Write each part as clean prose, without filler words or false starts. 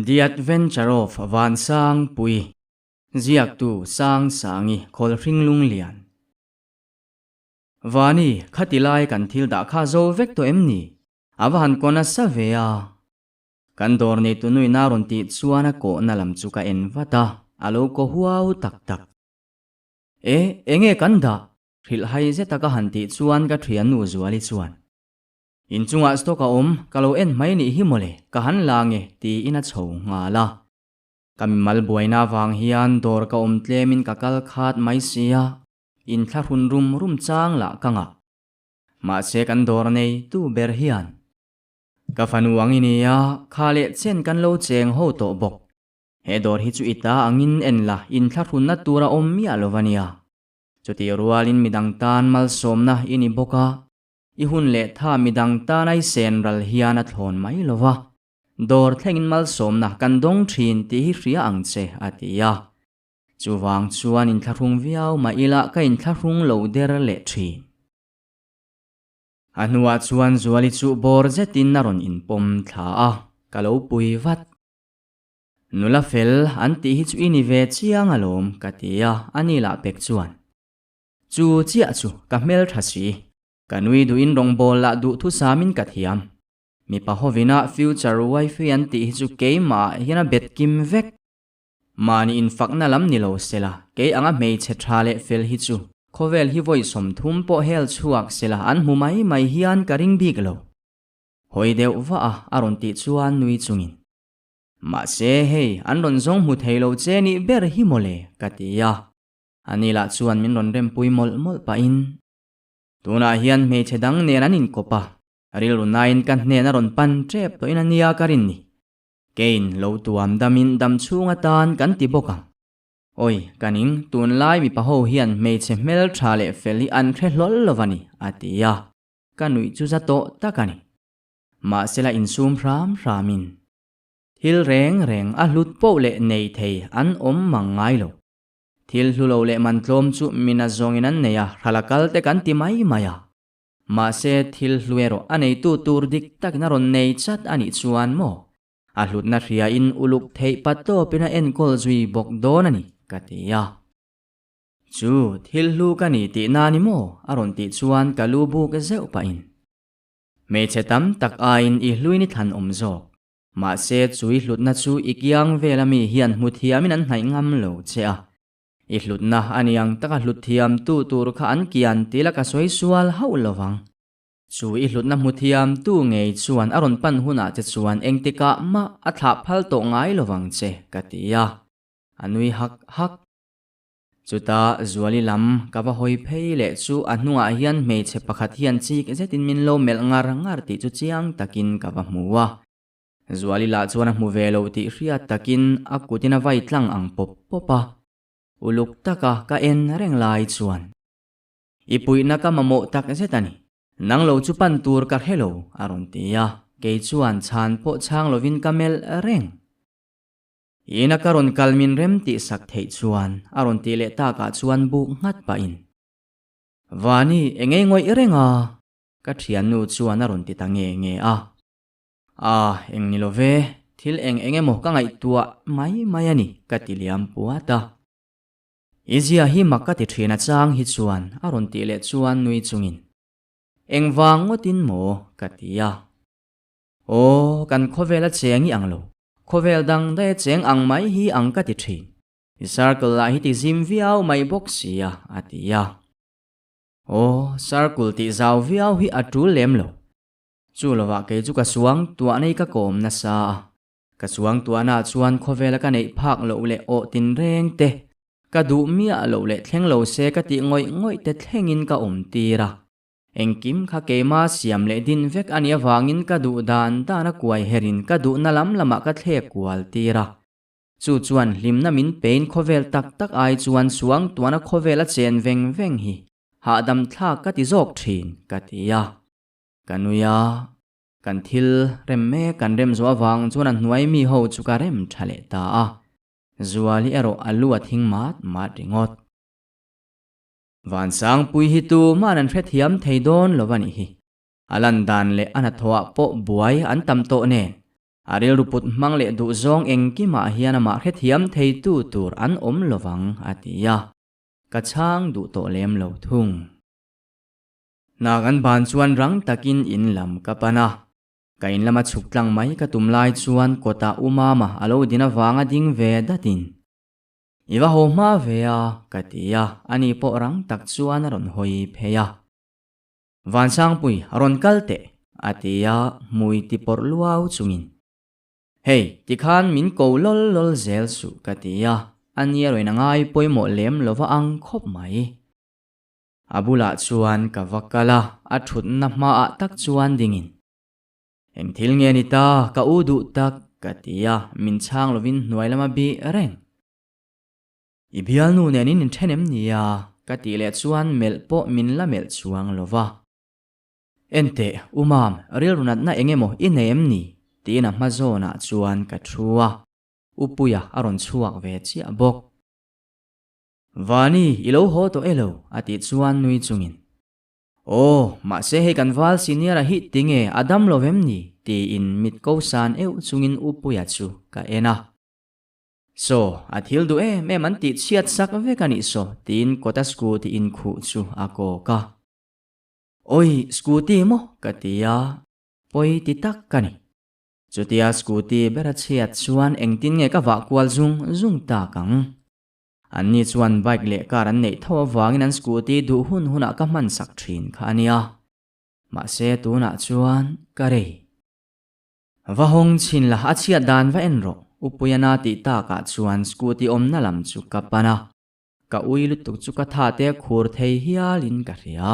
The Adventure of Vansangpui, Ziaktu Sangsangi Khawlhring Lunglian. Vani, khati lai kan thil dah kha zo vek tawh em ni? A va han kaw nasa ve a. Kan dawr neitu nuina rawn tih chuan a kawhna lam chu ka en vat a, a lo kaw huau tak tak. E, enge kan dah? Hrilh hai zeta ka han tih chuan ka thiannu Zuali chuan, Inchungah stock a awm, ka lo en mai nih hi mawle, ka han la nge, tiin a chho nghal a. Ka mimal buaina avang hian dawr ka awm tlemin ka kal khat mai sia, inthlahrun rum rum chang lah ka ngah. Mahse kan dawr nei tu ber hian. Ka fanu ang i nia, kha leh chen kan lo cheng ho tawh bawk. He dawr hi chu i ta angin en la, inthlahrunna tur a awm miah lo va nia. Chutih rualin midang tan malsawmna i ni bawk a, i hun leh tha midang tan ai sen ral hian a thlawn mai lo va, dawr thlengin malsawmna kan dawng thin tih hi hria ang che, a ti a. Chuvang chuan inthlahrung viau mah ila ka inthlahrung lo der leh thin. A hnuah chuan Zuali chu bawr zetin a rawn inpawm thla a, ka lo pui vat. Nula fel an tih hi chu i ni ve chiang alawm ka ti a, a ni lah pek chuan. Chu chiah chu ka hmel tha si, ka nui duhin rawngbawl lah duhthusamin ka thiam. Mipa hovina future wife hi an tih hi chu keimah hian a bet kim vek. Mahni infakna lam ni lo sela, kei anga hmeichhe tha leh fel hi chu khawvel hi vawi 30 pawh hel chhuak sela an hmu mai mai hian ka ring bik lo. Hawi deuh vah a a rawn tih chuan nui chungin. Mahse hei an rawn zawng hmu thei lo che nih ber hi mawle ka ti a, ani lah chuan min rawn rempui mawlh mawlh pahin tunah hian hmeichhe dang nen an inkawp a, rilru nain ka hnen a rawn pan tep tawhin a nia ka rin ni. Kein lo tuam damin dam chhung atan kan ti bawk ang. Awi ka ning, tunlai mipa ho hian hmeichhe hmeltha leh fel hi an hre hlawl lo va ni a ti a, ka nuih chu za tawh tak a ni. Mahsela insum hram hramin thil reng reng a hlut poh leh nei thei an awm mang ngai lo. Thil hlu lo leh man tlawm chu mina zawngin an nei a, hral a kal te kan ti mai mai a. Mahse thil hlu erawh a neitu tur dik takin a rawn nei chat a nih chuan maw? A hlutna hriain uluk theih pat tawpin a enkawl zui bawk dawn a ni, ka ti a. Chu thil hlu ka ni tihna ni maw? a rawn tih chuan ka lu buk zeuh pahin. Hmeichhe tam tak aiin i hluin i thlan awm zawk. Mahse chu i hlutna chu i kiang vela mi hian hmu thiamin an hnaih ngam lo che a. I hlutna a ni ang taka hlut thiam tu tur kha an kian ti la ka sawi sual hauh lo vang. Chu i hlutna hmu thiam tu ngei chuan a rawn pan hunah che chuan engtikah mah a thlah phal tawh ngai lo vang che ka ti a. A nui hak hak. Chutah Zuali lam ka va hawi phei leh chu a hnungah hian hmeichhe pakhat hian chik zetin min lo melh ngar ngar tih chu chiang takin ka va hmu a. Zuali lah chuan a hmu ve lo tih hriat takin a kutin a vai tlang ang pawp pawp a. Uluk taka ka en reng lai chuan I puihna ka mamawh tak zet a ni. Nang lo chu pan tur ka hre lo a rawn ti a, kei chuan chhan pawh chhang lovin ka melh reng. Ina ka rawn kal min rem tih sak theih chuan a rawn tih leh takah chuan buk nghat pahin, Vani, engei ngawih reng a? Ka thiannu chuan a rawn ti ta nge nge a. Ah, eng ni lo ve, thil eng eng emaw ka ngaihtuah mai mai a ni, ka ti liam puat a. I zia hi mak ka ti thin a chang hi chuan a rawn tih leh chuan nui chungin, Engvang ngawtin maw? ka ti a. Aw, kan khawvel a cheng i ang lo. Khawvel dang daih a cheng ang mai hi ang ka ti thin. I circle lah hi ti zim viau mai bawk sia, a ti a. Aw, circle tih zau viau hi a tul lem lo. Chu lovah kei chu ka suang tuahna hi ka kawm nasa a. Ka suang tuahnaah chuan khawvela ka neih phak loh leh awh tinreng te, ka duh miah loh leh thleng lo se ka tih ngawih ngawih te thlengin ka awm tir a. Engkim kha keima siam leh din vek a nih avangin ka duh dan dan a kuai herin ka duhna lam lamah ka thlek kual tir a. Chu chuan hlimna min pein khawvel tak tak ai chuan suang tuana khawvel a chen veng veng hi hahdam thlak ka ti zawk thin ka ti a. Ka nui a, kan thil rem mek kan rem zawh avang chuan a hnuai mi ho chu ka rem tha leh ta a. Zuali erawh a lu a thing mat mat ringawt. Vansangpui hi tu man an hrethiam thei dawn lo a nih hi. A lan dan leh a hnathawhah pawh buai an tam tawh nen. A rilru put hmang leh duhzawng engkimah hian amah hrethiam theitu tur an awm lovang a ti a, ka chhang duh tawh lem lo thung. Hna kan ban chuan rang takin in lam ka pan a, ka in lama chhuk tlang mai ka tum lai chuan kawtah U Mama a lo din avanga ding ve datin, I va haw hma ve a, ka ti a, ani pawh rang tak chuan a rawn hawi phei a. Vansangpui a rawn kal teh, a ti a, hmui ti pawrh luau chungin. Hei, tikhan min ko lawl lawl zel suh, ka ti a, a ni erawhin a ngai pawimawh lem lova ang khawp mai. A bulah chuan ka va kal a, a thutna hmaah tak chuan dingin. Eng thil nge ni ta, ka u duh tak, ka ti a, min chhang lovin hnuai lama bih reng. I bialnu nen in inthen em nia? Ka tih leh chuan melh pawh min la melh chuang lo va. Enteh, U Mam, rilru natna eng emaw i nei em ni? Tiin a hma zawnah chuan ka thu a, U Puia a rawn chhuak ve chiah bawk. Vani, i lo haw tawh elo? A tih chuan nui chungin. Aw, mahse hei kan val senior a hi tinge a dam lo vem ni? Tiin mit ko san euh chungin U Puia chu ka en a. Saw, a thil duh em em an tih chhiat sak vek a nih saw, tiin kawta scooty inkhuh chu a kawk a. Awi, scooty maw? ka ti a, pawi ti tak ka ni. Chutia scooty ber a chhiat chuan engtin nge ka vah kual zung zung tak ang? Anni chuan bike leh car an neih tho avangin an scooty duh hun hunah ka hman sak thin kha a nia. Mahse tunah chuan ka rei. Va hawng chhin la, a chhiat dan va en rawh. U Puiana tih takah chuan scooty awmna lam chu ka pan a, ka ui lutuk chu ka tha te khur thei hialin ka hria.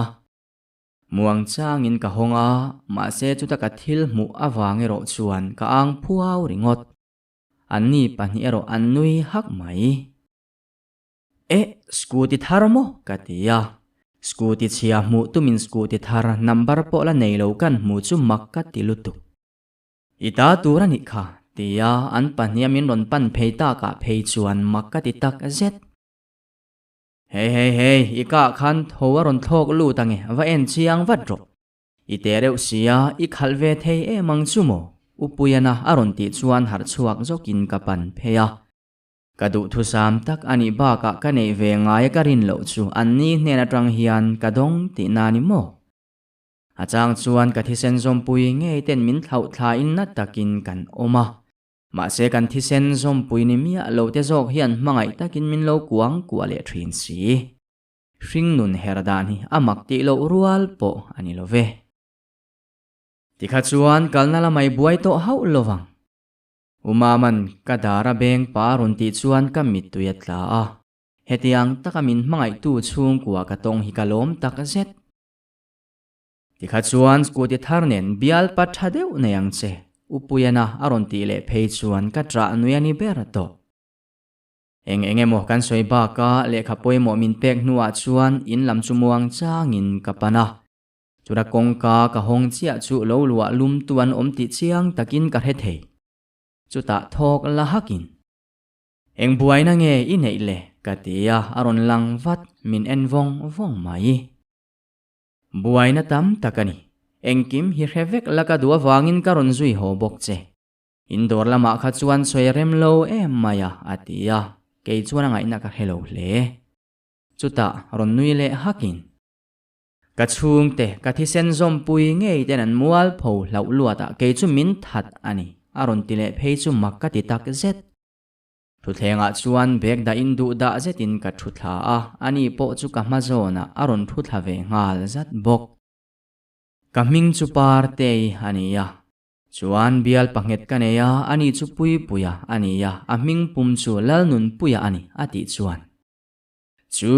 Muang changin ka hawng a, mahse chuta ka thil hmuh avang erawh chuan ka ang phuau ringawt. Anni pahnih erawh an nui hak mai. Eh, scooty thar maw? ka ti a. Scooty chhia hmuh tumin scooty thar number pawh la nei lo kan hmu chu mak ka ti lutuk. I ta tur a nih kha, ti a an pahniha min rawn pan phei takah phei chuan mak ka ti tak zet. Hei hei hei, i kah khan tho a rawn thlawk lut ange, va en chiang vat rawh. I teh reuh sia, i khalh ve thei em ang chu maw? U Puiana a rawn tih chuan harh chhuak zawkin ka pan phei a. Ka duhthusam tak a nih bakah ka neih ve ngai a ka rin loh chu anni hnen atang hian ka dawng tihna ni maw? A chang chuan ka thisen zawmpui ngei ten min thlauh thlain na takin kan awm a. Mahse kan thisen zawmpui ni miah lo te zawk hian hmangaih takin min lo kuang kuah leh thin si. Hringnun her dan hi a mak tih loh rual pawh a ni lo ve. Tikha chuan kalna lamai buai tawh hauh lovang. U Maman, ka dar a beng pa rawn tih chuan ka mittui a tla a. Hetiang taka min hmangaihtu chhungkua ka tawng hi ka lawm tak zet. Tikha chuan scooty thar nen bial pa tha deuh nei ang che, U Puiana a rawn tih leh phei chuan ka ṭah nui a ni ber tawh. Eng eng emaw kan sawi baka lehkha pawimawh min pek hnuah chuan in lam chu muang changin ka pan a. Chura kawngka ka hawng chiah chu lo luah lum tu an awm tih chiang takin ka hre thei. Chutah thawk la hakin, Eng buaina nge i neih le? ka ti a, a rawn lang vat, min en vawng vawng mai. Buaina tam tak a ni. Engkim hi hre vek la ka duh avangin ka rawn zui haw bawk che. In dawr lamah kha chuan sawi rem lo em mai a, a ti a, kei chuan a ngaihna ka hre lo hle. Chutah rawn nui leh hakin. Ka chhungte, ka thisen zawmpui ngei ten an mualpho hlauh luatah kei chu min that a ni, a rawn ti leh phei chu mak ka ti tak zet. Thuthlengah chuan bag dahin duh dah zetin ka thu thla a, ani pawh chu ka hma zawnah a rawn thu thla ve nghal zat bawk. Ka hming chu Partei a ni a, chuan bial panghet ka nei a, ani chu Puipuia a ni a, a hming pum chu Lalnunpuia a ni, a tih chuan. Chu,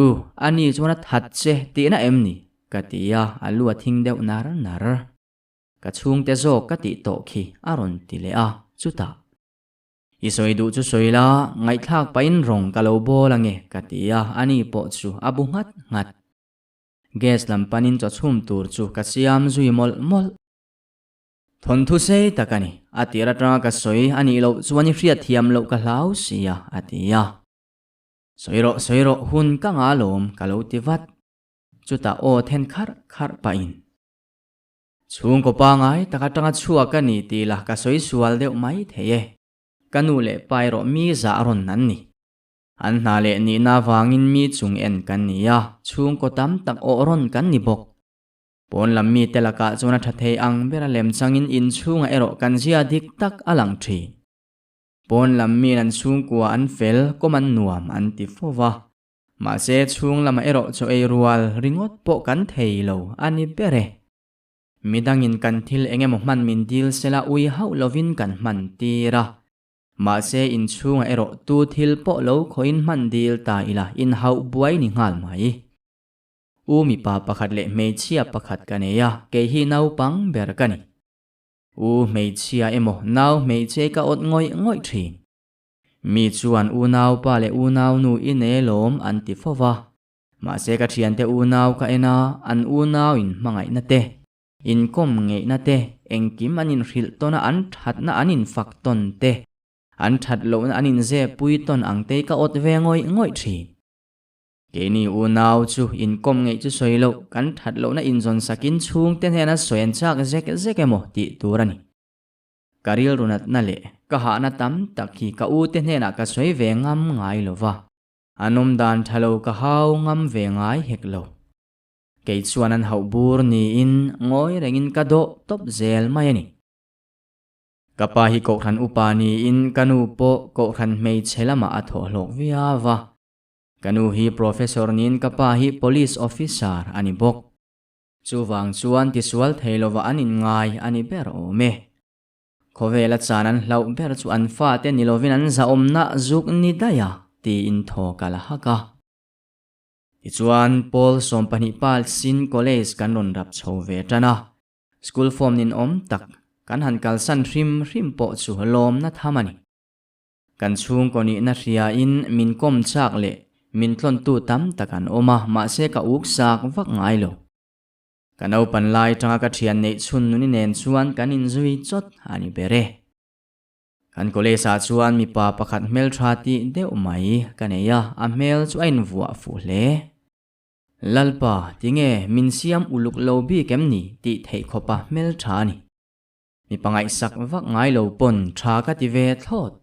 a ni chuan a that che tihna em ni? ka ti a, a lu a thing deuh nar nar. Ka chhungte zawk ka tih tawh khi a rawn ti leh a, chutah. I sawi duh chu sawi la, ngaihthlak pahin rawng ka lo bawl ange ka ti a, a ni pawh chu a bu nghat nghat. Gas lam panin chaw chhum tur chu ka siam zui mawlh mawlh. Thawnthu sei tak a ni, a tir atanga ka sawi a nih loh chuan i hriatthiam loh ka hlau sia, a ti a. Sawi rawh, sawi rawh, hun ka nga lawm, ka lo ti vat. Chutah aw then kharh kharh pahin. Chhungkaw pangai tak atanga chhuak ka ni tih lah ka sawi sual deuh mai thei e. Ka nu leh pa erawh mi zah rawn an ni. An hna leh nihna avangin mi chung en kan ni a, chhungkaw tam tak awh rawn kan ni bawk. Pawn lam mite lakah chuan a tha thei ang ber a lem changin inchhungah erawh kan zia dik tak a lang thin. Pawn lam miin an chhungkua an fel, kawm an nuam an ti fo va. Mahse chhung lamah erawh chaw ei rual ringawt pawh kan thei lo a ni ber e. Midangin kan thil eng emaw hman min dil sela ui hauh lovin kan hman tir a. Mahse inchhungah erawh tu thil pawh lo khawiin hman dil ta ila inhauh buai ni nghal mai. U mipa pakhat leh hmeichhia pakhat ka nei a, kei hi naupang ber ka ni. U hmeichhia emaw nau hmeichhe ka awt ngawih ngawih thin. Mi chuan unaupa leh unaunu i nei alawm an ti fo va. Mahse ka thiante unau ka en a, an unau in hmangaihna te, inkawm ngeihna te, engkim an inhrilh tawn a an thatna an infak tawn te, an that lohna an inzepui tawn ang te hi ka awt ve ngawih ngawih thin. Keini unau chu inkawm ngeih chu sawi loh, kan that lohna inzawn sakin chhungte hnena sawi an chak zek zek emaw tih tur a ni. Ka rilru natna leh ka hahna tam tak hi ka ute hnenah ka sawi ve ngam ngai lo va, an awm dan tha lo ka hau ngam ve ngai hek lo. Kei chuan an hauh bur niin ngawi rengin ka dawh tawp zel mai a ni. Ka pa hi kohhran upa niin ka nu pawh kohhran hmeichhe lamah a thawh hlawk viau va. Ka nu hi professor niin ka pa hi police officer a ni bawk. Chuvang chuan tisual thei lova an inngai a ni ber awm e. Khawvela chan an hlauh ber chu an fate ni lovin an zahawmna zuk ni daih a, tiin thaw ka la hak a. Tichuan, Paul 12 pa sin college kan rawn rap chho ve tan a, school form ninawm tak kan han kalsan hrim hrim pawh chu lawmna tham a ni. Kan chhungkaw nihna hriain min kawm chak leh min tlawntu tam tak an awm a, mahse ka uk sak vak ngai lo. Ka naupan lai tanga ka thian neih chhun nuni nen chuan kan inzui chawt a ni ber e. Kan college ah chuan mipa pakhat hmeltha tih deuh mai ka nei a, a hmel chu a invuah fuh hle. Lalpa, tinge min siam uluk lo bik em ni tih theih khawpa hmeltha a ni. Mi pangaihsak vak ngai lo pawn tha ka ti ve thlawt.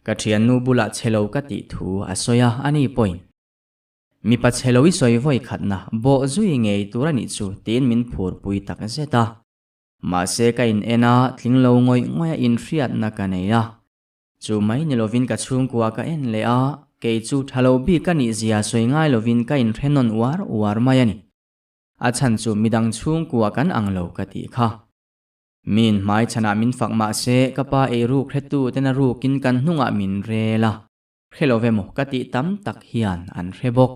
Ka thiannu bulah che lo ka tih thu a sawi a, ani pawhin mipa che lo i sawi vawi khatna bawh zui ngei tur a nih chu tiin min phurpui tak zet a. Mahse ka in en a, tling lo ngawih ngawih a inhriatna ka nei a. Chu mai ni lovin ka chhungkua ka en leh a, kei chu tha lo bik ka nih zia sawi ngai lovin ka inhre nawn uar uar mai a ni. A chhan chu midang chhungkua kan ang lo ka tih kha. Min hmai chhanah min fak mah se ka pa ei ruk hretu ten a rukin kan hnungah min rel a, hre lo ve maw ka tih tam tak hian an hre bawk.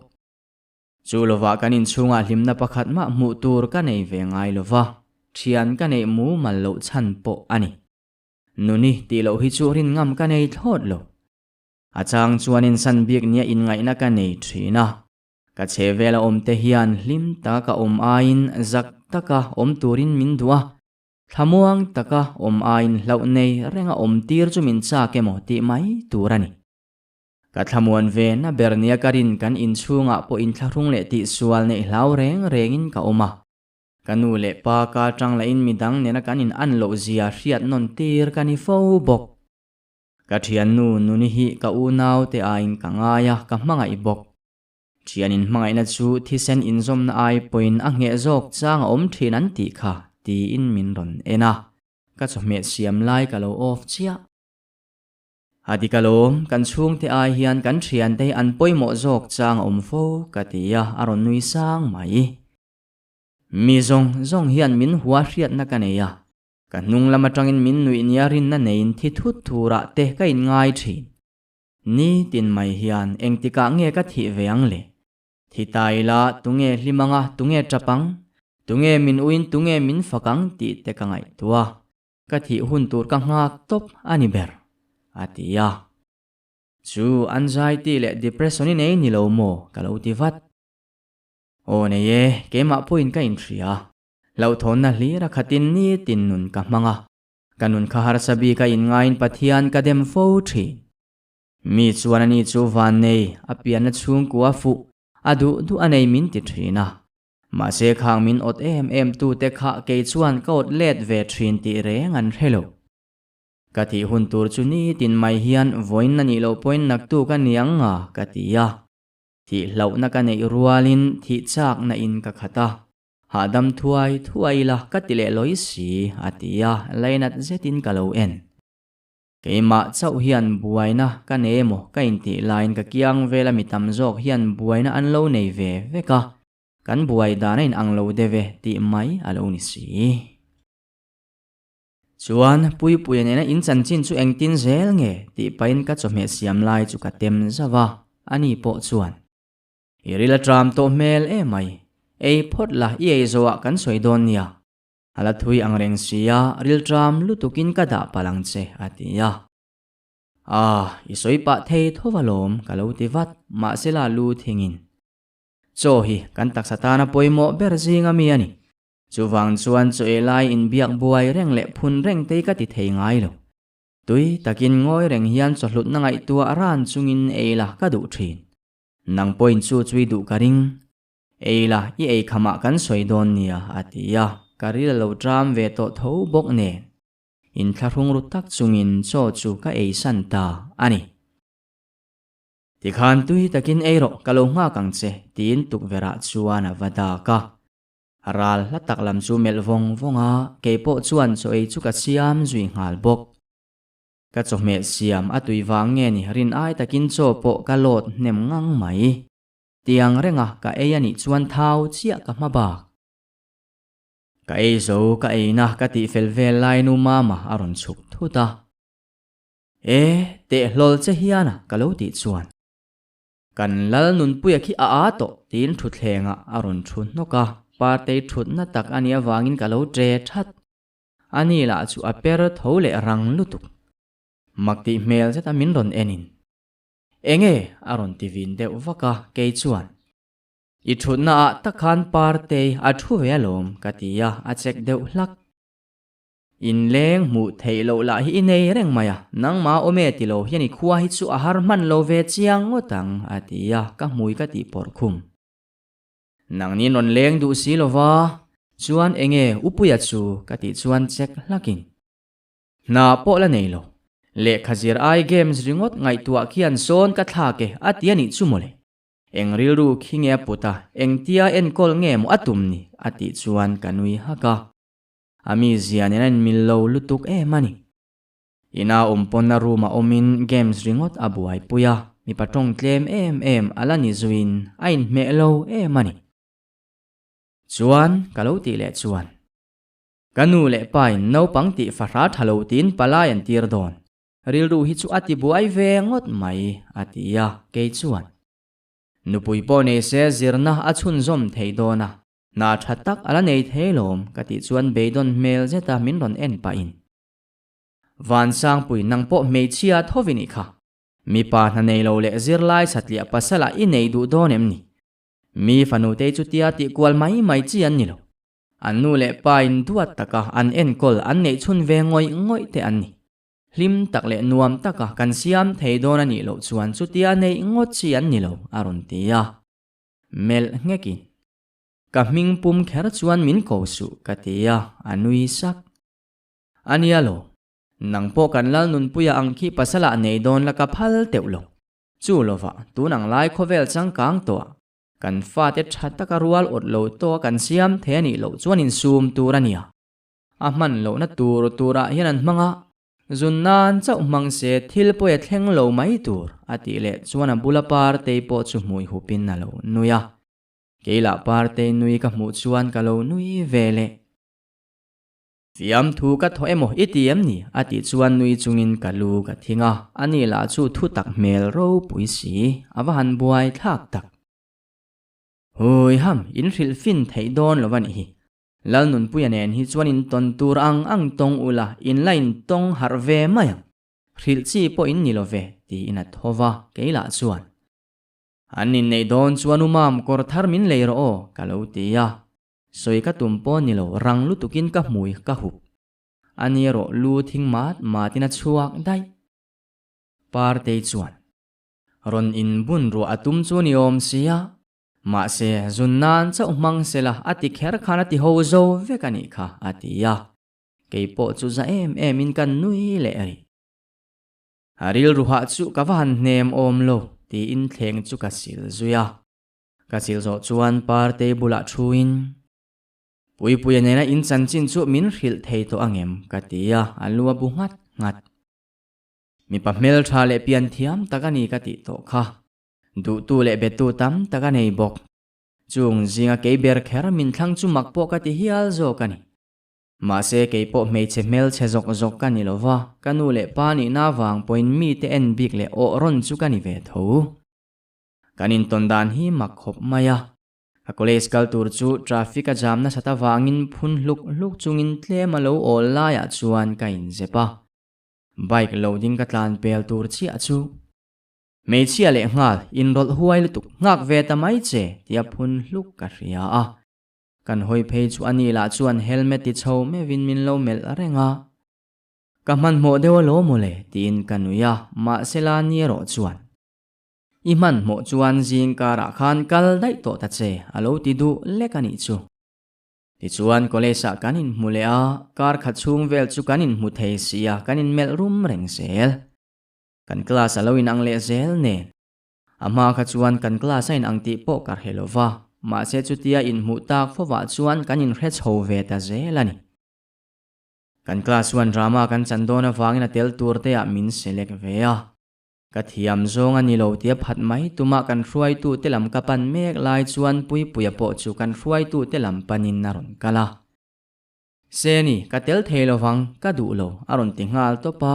Chu lovah kan inchhungah hlimna pakhat mah hmuh tur ka nei ve ngai lo va, thian ka neih mumal loh chhan pawh a ni. Nuni tih loh hi chu rin ngam ka nei thlawt lo. A chang chuan insan bik nia inngaihna ka nei thin a. Ka chhe vel a awm te hian hlim taka ka awm aiin zak taka awm turin min duh a, thlamuang taka awm aiin hlauh nei renga awm tir chu min chak emaw tih mai tur a ni. Ka thlamuan ve na ber nia ka rin kan inchhungah pawh inthlahrung leh tihsual neih hlau reng rengin ka awm a. Ka nu leh pa ka tang lahin midang nena kan in an loh zia hriat nawn tir ka ni fo bawk. Ka thiannu Nuni hi ka unau te aiin ka ngai a, ka hmangaih bawk. Thianin hmangaihna chu thisen inzawmna ai pawhin a ngheh zawk chang a awm thin an tih kha, tiin min rawn en a, ka chawhmeh siam lai ka lo off chiah. A dik alawm, kan chhungte ai hian kan thiante hi an pawimawh zawk chang a awm fo, ka ti a, a rawn nui sang mai. Mi zawng zawng hian min hua hriatna ka nei a, ka hnung lam atangin min nuih nia rinna neiin thi thut thurah te ka inngai thin. Ni tin mai hian engtikah nge ka thih ve ang le? Thi ta ila tunge hlim anga tunge tap ang? Tunge min uin tunge min fak ang tih te ka ngaihtuah. Ka thih hun tur ka nghak tawp a ni ber, a ti a. Chu anxiety leh depression i nei ni lo maw? ka lo ti vat. Aw nei e, keimah pawhin ka inhria. Hlauhthawnna hlir a khatin nitin nun ka hmang a. Ka nun kha harsa bik a inngaiin Pathian ka dem fo thin. Mi chuan ani chu van nei, a pianna chhungkua fuh, a duh duh a nei min ti thin a. Mahse khang min awt em em tute kha kei chuan ka awt let ve thin tih reng an hre lo. Ka thih hun tur chu nitin mai hian vawiin a nih loh pawhin naktuk a ni ang nga ka ti a. Thih hlauhna ka neih rualin thih chakna in ka khat a. Hahdam thuai thuai ila ka ti leh lawi si a ti a, lainat zetin ka lo en. Keimah chauh hian buaina ka nei emaw ka intih laiin ka kiang vela mi tam zawk hian buaina an lo nei ve vek a, kan buai dan a inang lo deuh e tih mai a lo ni si. Chuan Puipuia nena in chanchin chu engtin zel nge tih pahin ka chawhmeh siam lai chu ka tem zauh a, ani pawh chuan. I ril a tram tawh hmel emai, ei phawt la i ei zawhah kan sawi dawn nia. A la thui ang reng sia, ril tram lutukin ka dah palh ang che, a ti a. Ah, i sawi pah thei tho alawm, ka lo ti vat, mahsela lu thingin. Chaw hi kan taksa tana pawimawh ber zinga mi a ni. Chuvang chuan chaw ei lai inbiak buai reng leh phun reng te hi ka ti thei ngai lo. Tui takin ngawi reng hian chawhlutna ngaihtuah ran chungin ei la ka duh thin. Nang pawhin chu chu i duh ka ring. Ei la, i ei khamah kan sawi dawn nia, a ti a, ka ril a lo ṭam ve tawh tho bawk nen. Inthlahrung ru tak chungin chaw chu ka ei san ta a ni. Tikhan tui takin ei rawh, ka lo nghak ang che, tiin tukverhah chuan a va dak a. Ral hla tak lam chu melh vawng vawng a, kei pawh chuan chaw ei chu ka siam zui nghal bawk. Ka chawhmeh siam a tui vang nge ni rin ai takin chaw pawh ka lawt hnem ngang mai. Tiang renga ka ei a nih chuan thau chiah ka hma bak. Ka ei zo ka eina ka tih fel vel lai nu mama a rawn chhuk thut a. E, teh hlawl che hian a ka lo tih chuan. Kan lal nunpuia khi a aa tawh tiin thutthlengah a rawn thu hnawk a, Partei thutna tak a nih avangin ka lo ṭe that. A ni lah chu a per tho leh rang lutuk. Mak tih hmel zeta min rawn en in. Enge? a rawn ti vin deuh vak a, kei chuan. I thutna ah tak khan Partei a thu ve alawm ka ti a, a check deuh hlak. Inleng hmuh theih loh lah hi i nei reng mai a, nangmah awm e ti lo hian i khua hi chu a har hman lo ve chiang ngawt ang a ti a, ka hmui ka tih pawrh khum. Nangni rawn leng duh si lo va, chuan enge Upuia chu ka tih chuan check hlakin. Hna pawh la nei lo. Lehkha zir ai games ringawt ngaihtuah khian sawn ka thlak e a ti a nih chu mawle. Eng rilru khi nge a put a, engtia enkawl nge maw a tum ni a tih chuan ka nui hak a. A mizia nen a inmil lo lutuk em a ni. Ina awm pawn a room a awmin games ringawt a buaipui a, mipa tawng tlem em em a la ni zuiin a inhmeh lo em a ni. Chuan ka lo tih leh chuan. Ka nu leh pa in naupang tih fahra tha lo tiin palai an tir dawn. Rilru hi chu a ti buai ve ngawt mai, a ti a, kei chuan. Nupui pawh nei se zirna a chhunzawm thei dawn a, hna tha tak a la nei thei lawm, ka tih chuan beidawn hmel zeta min rawn en pahin. Vansangpui nang pawh hmeichhia tho i nih kha. Mipa hna nei lo leh zirlai satliah pasalah i nei duh dawn em ni? Mi fanute chu tia tih kual mai mai chi an ni lo. An nu leh pa in duat taka an enkawl an neih chhun ve ngawih ngawih te an ni. Hlim tak leh nuam taka kan siam thei dawn a nih loh chuan chutia neih ngawt chi an ni lo, a rawn ti a. Melh nghekin, Ka hming pum kher chuan min ko suh, ka ti a, a nui sak. A nia lo, nang pawh kan lal nunpuia ang khi pasalah nei dawn la ka phal teuh lo. Chu lovah, tun ang lai khawvel changkang tawh ah kan fate tha taka rual awt lo tawh a kan siam thei a nih loh chuan insum tur a nia. A hman lohna tur turah hian an hmang a, zun nan chauh hmang se thil pawi a thleng lo mai tur a tih leh chuan a bula Partei pawh chu hmui hupin a lo nui a. Keilah Partei nui ka hmuh chuan ka lo nui ve leh. Fiamthu ka thaw emaw i ti em ni? a tih chuan nui chungin ka lu ka thing a, ani lah chu thu tak hmel ropui si, a va han buai thlak tak. Hui ham, in hrilh fin theih dawn lo va nih hi. Lalnunpuia nen hi chuan in tawn tur ang ang tawng ula, in la in tawng harh ve mai ang. Hrilh chi pawh in ni lo ve, tiin a thaw va, kei lah chuan. An inneih dawn chuan u mam kawr thar min lei rawh aw, ka lo ti a. Sawi ka tum pawh ni lo, rang lutukin ka hmui ka hup. A ni erawh lu thing mat matin a chhuak daih. Partei chuan, Rawn inbun ruah a tum chu ni awm sia. Mahse, zun nan chauh hmang sela a ti kher khan a ti ho zo vek a nih kha, a ti a. Kei pawh chu za em em in ka nui leh rih. A rilru hah chu ka va han hnem awm lo tiin thleng chu ka sil zui a. Ka sil zawh chuan Partei bulah thuin, Puipuia nena in chanchin chu min hrilh thei tawh angem? ka ti a, a lu a bu nghat nghat. Mipa hmeltha leh pian thiam tak a ni ka tih tawh kha. Duhtu leh betu tam tak a nei bawk. Chung zinga kei ber kher min thlang chu mak pawh ka ti hial zawk a ni. Mahse kei pawh hmeichhe hmelchhe zawk zawk ka ni lo va, ka nu leh pa nihna avang pawhin mite en bik leh awh rawn chu ka ni ve tho. Kan intawn dan hi mak khawp mai a. Ka college kal tur chu traffic a jam nasat avangin phun hluk hluk chungin tlem a lo awl laiah chuan ka inzep a. Bike lo ding ka tlan pel tur chiah chu. Hmeichhia leh nghal inrawlh huai lutuk nghak ve ta mai che tia phun hluk ka hria a. Kan hawi phei chu ani lah chuan helmet ti chho meuhin min lo melh reng a. Ka hmanhmawh deuh alawm mawle tiin ka nui a, mahse la ni erawh chuan. I hmanhmawh chuan zing karah khan kal daih tawh ta che a lo ti duh lek a nih chu. Tichuan college ah kan inhmu leh a, kar khat chhung vel chu kan inhmu thei sia kan inmelh rum reng zel. Kan class a lo inang leh zel nen. A hma kha chuan kan class a inang tih pawh ka hre lo va, mahse chutia inhmuh tak fovah chuan kan inhre chho ve ta zel a ni. Kan class chuan drama kan chan dawn avangin a tel tur te ah min select ve a. Ka thiam zawng a ni lo tia phat mai tumah kan hruaitute lam ka pan mek lai chuan Puipuia pawh chu kan hruaitute lam panin a rawn kal a. Seni, ka tel thei lovang, ka duh lo, a rawn ti nghal tawp a.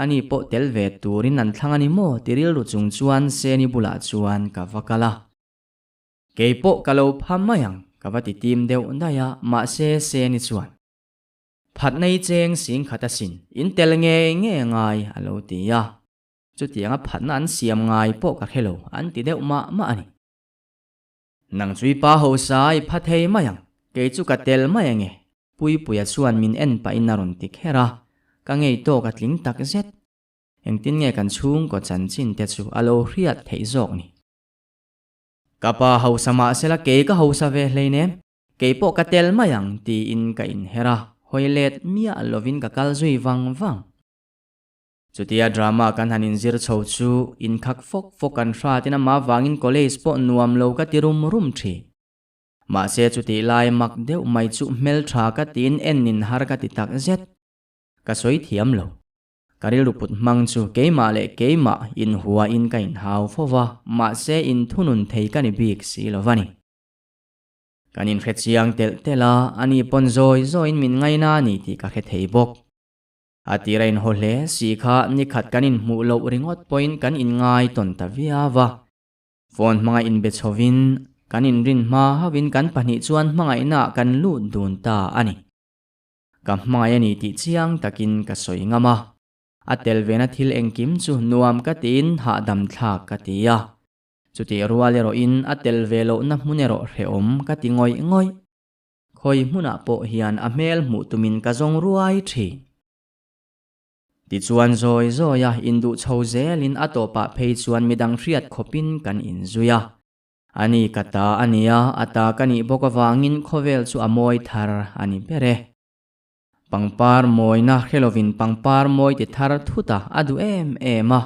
Ani pawh tel ve turin an thlang a ni maw ti rilru chung chuan Seni bulah chuan ka va kal a. Kei pawh ka lo pha mai ang, ka va ti tim deuh daih a, mahse Seni chuan. Phat nei cheng sing khat asin, in tel ngei ngei ngai a lo ti a. Chutianga phatna an siam ngai pawh ka hre lo, an ti deuh mah mah a ni. Nang chu i pa hausa i pha thei mai ang, kei chu ka tel mai ange, Puipuia chuan min en pahin a rawn ti kher a, ka ngei tawk a tling tak zet. Engtin nge kan chhungkaw chanchin te chu a lo hriat theih zawk ni? Ka pa hausa mahsela kei ka hausa ve hleinem, Kei pawh ka tel mai ang tiin ka inher a, hawi let miah lovin ka kal zui vang vang. Chutia drama kan han inzir chho chu inkhak fawk fawk kan hratin amah vangin college pawh nuam lo ka ti rum rum thin. Mahse chutih lai mak deuh mai chu hmeltha ka tiin ennin har ka ti tak zet. Ka sawi thiam lo. Ka rilru put hmang chu keimah leh keimah inhuain ka inhau fo va, mahse inthunun thei ka ni bik si lo va ni. Kan inhre chiang telh telh a, ani pawn zawi zawiin min ngaina a ni tih ka hre thei bawk. A tira inhaw hle si kha nikhat kan inhmuh loh ringawt pawhin kan inngai tawn ta viau a. Phone hmanga inbe chhovin, kan inrin hma hauhin kan pahnih chuan hmangaihnaah kan lut dun ta a ni. Ka hmangaih a ni tih chiang takin ka sawi ngam a. A tel vena thil engkim chu nuam ka tiin hahdam thlak ka ti a. Chutih rual erawhin a tel ve lohna hmun erawh hrehawm ka ti ngawih ngawih. Khawi hmunah pawh hian a hmel hmuh tumin ka zawng ruai thin. Tichuan zawi zawia induh chho zelin a tawpah phei chuan midang hriat khawpin kan inzui a. Ani ka ta a nia, a ta ka nih bawk avangin khawvel chu a mawi thar a ni ber e. Pangpar mawina hre lovin pangpar mawi ti thar thut a, a duh em em a,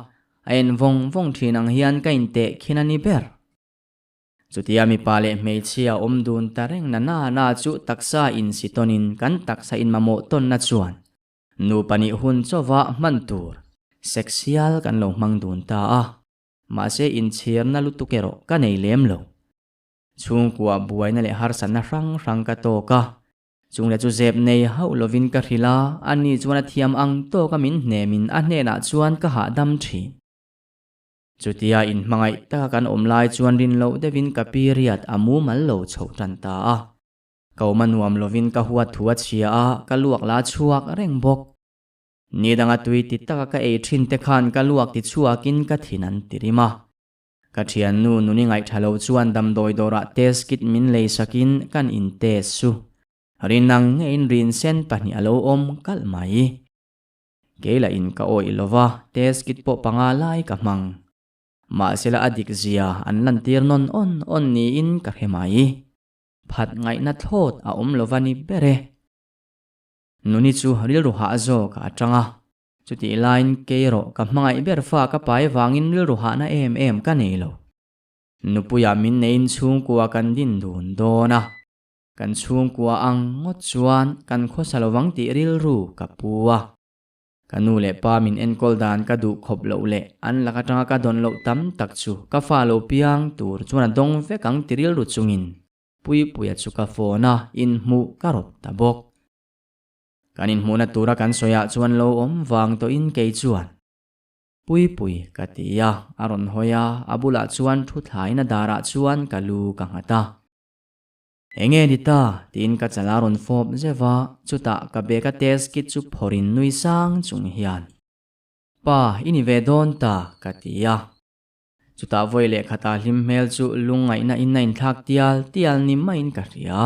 a en vawng vawng thin ang hian ka inteh khin a ni ber. Chutia mipa leh hmeichhia awm dun ta reng na na na chu taksa insi tawnin kan taksa inmamawh tawnna chuan nupa nih hun chauva hman tur sex hial kan lo hmang dun ta a, mahse inchhirna lutuk erawh ka nei lem lo. Chhungkua buaina leh harsatna hrang hrang ka tawk a, Chung leh chu zep nei hauh lovin ka hrilh a, ani chuan a thiam ang tawka min hnemin a hnenah chuan ka hahdam thin. Chutia inhmangaih taka kan awm lai chuan rin loh deuhin ka period a mumal lo chhoh tan ta a. Ka awm a nuam lovin ka huat thu a chhia a, ka luak la chhuak reng bawk. Ni danga tui ti taka ka ei thin te khan ka luak ti chhuakin ka thin an ti rim a. Ka thiannu nuni ngaihtha lo chuan damdawi dawrah test kit min lei sakin kan in test su. Rinang ngeiin rin sen pahnih a lo awm kalh mai. Kei lah in ka awih lo va, test kit pawh panga lai ka hmang. Mahsela a dik zia an lantir nawn awn awn niin ka hre mai. Phat ngaihna thlawt a awm lova ni ber e. Nuni chu rilru hah zawk a tang a. Chutih laiin kei erawh ka hmangaih ber fa ka pai vangin rilru hahna em em ka nei lo. Nupuia min neiin chhungkua kan din dun dawn a. Kan chhungkua ang ngawt chuan kan khawsa lovang tih rilru ka pu a. Ka nu leh pa min enkawl dan ka duh khawp loh leh an lak atanga ka dawn loh tam tak chu ka fa lo piang tur chuan a dawng vek ang ti rilru chungin Puipuia chu ka phone a inhmuh ka rawt ta bawk. Kan inhmuhna tura kan sawiah chuan lo awm vang tawhin kei chuan Puipui ka ti a, a rawn hawi a, a bulah chuan thu thlain a darah chuan ka lu ka nghat a. Enge ni ta? tiin ka chal a rawn fawp zeuh a, chutah ka bag a test kit chu phawrhin nui sang chung hian, Pa, i ni ve dawn ta, ka ti a. Chutah vawi leh khatah hlim hmel chu lungngaihna in a inthlak tial tial ni maiin ka hria.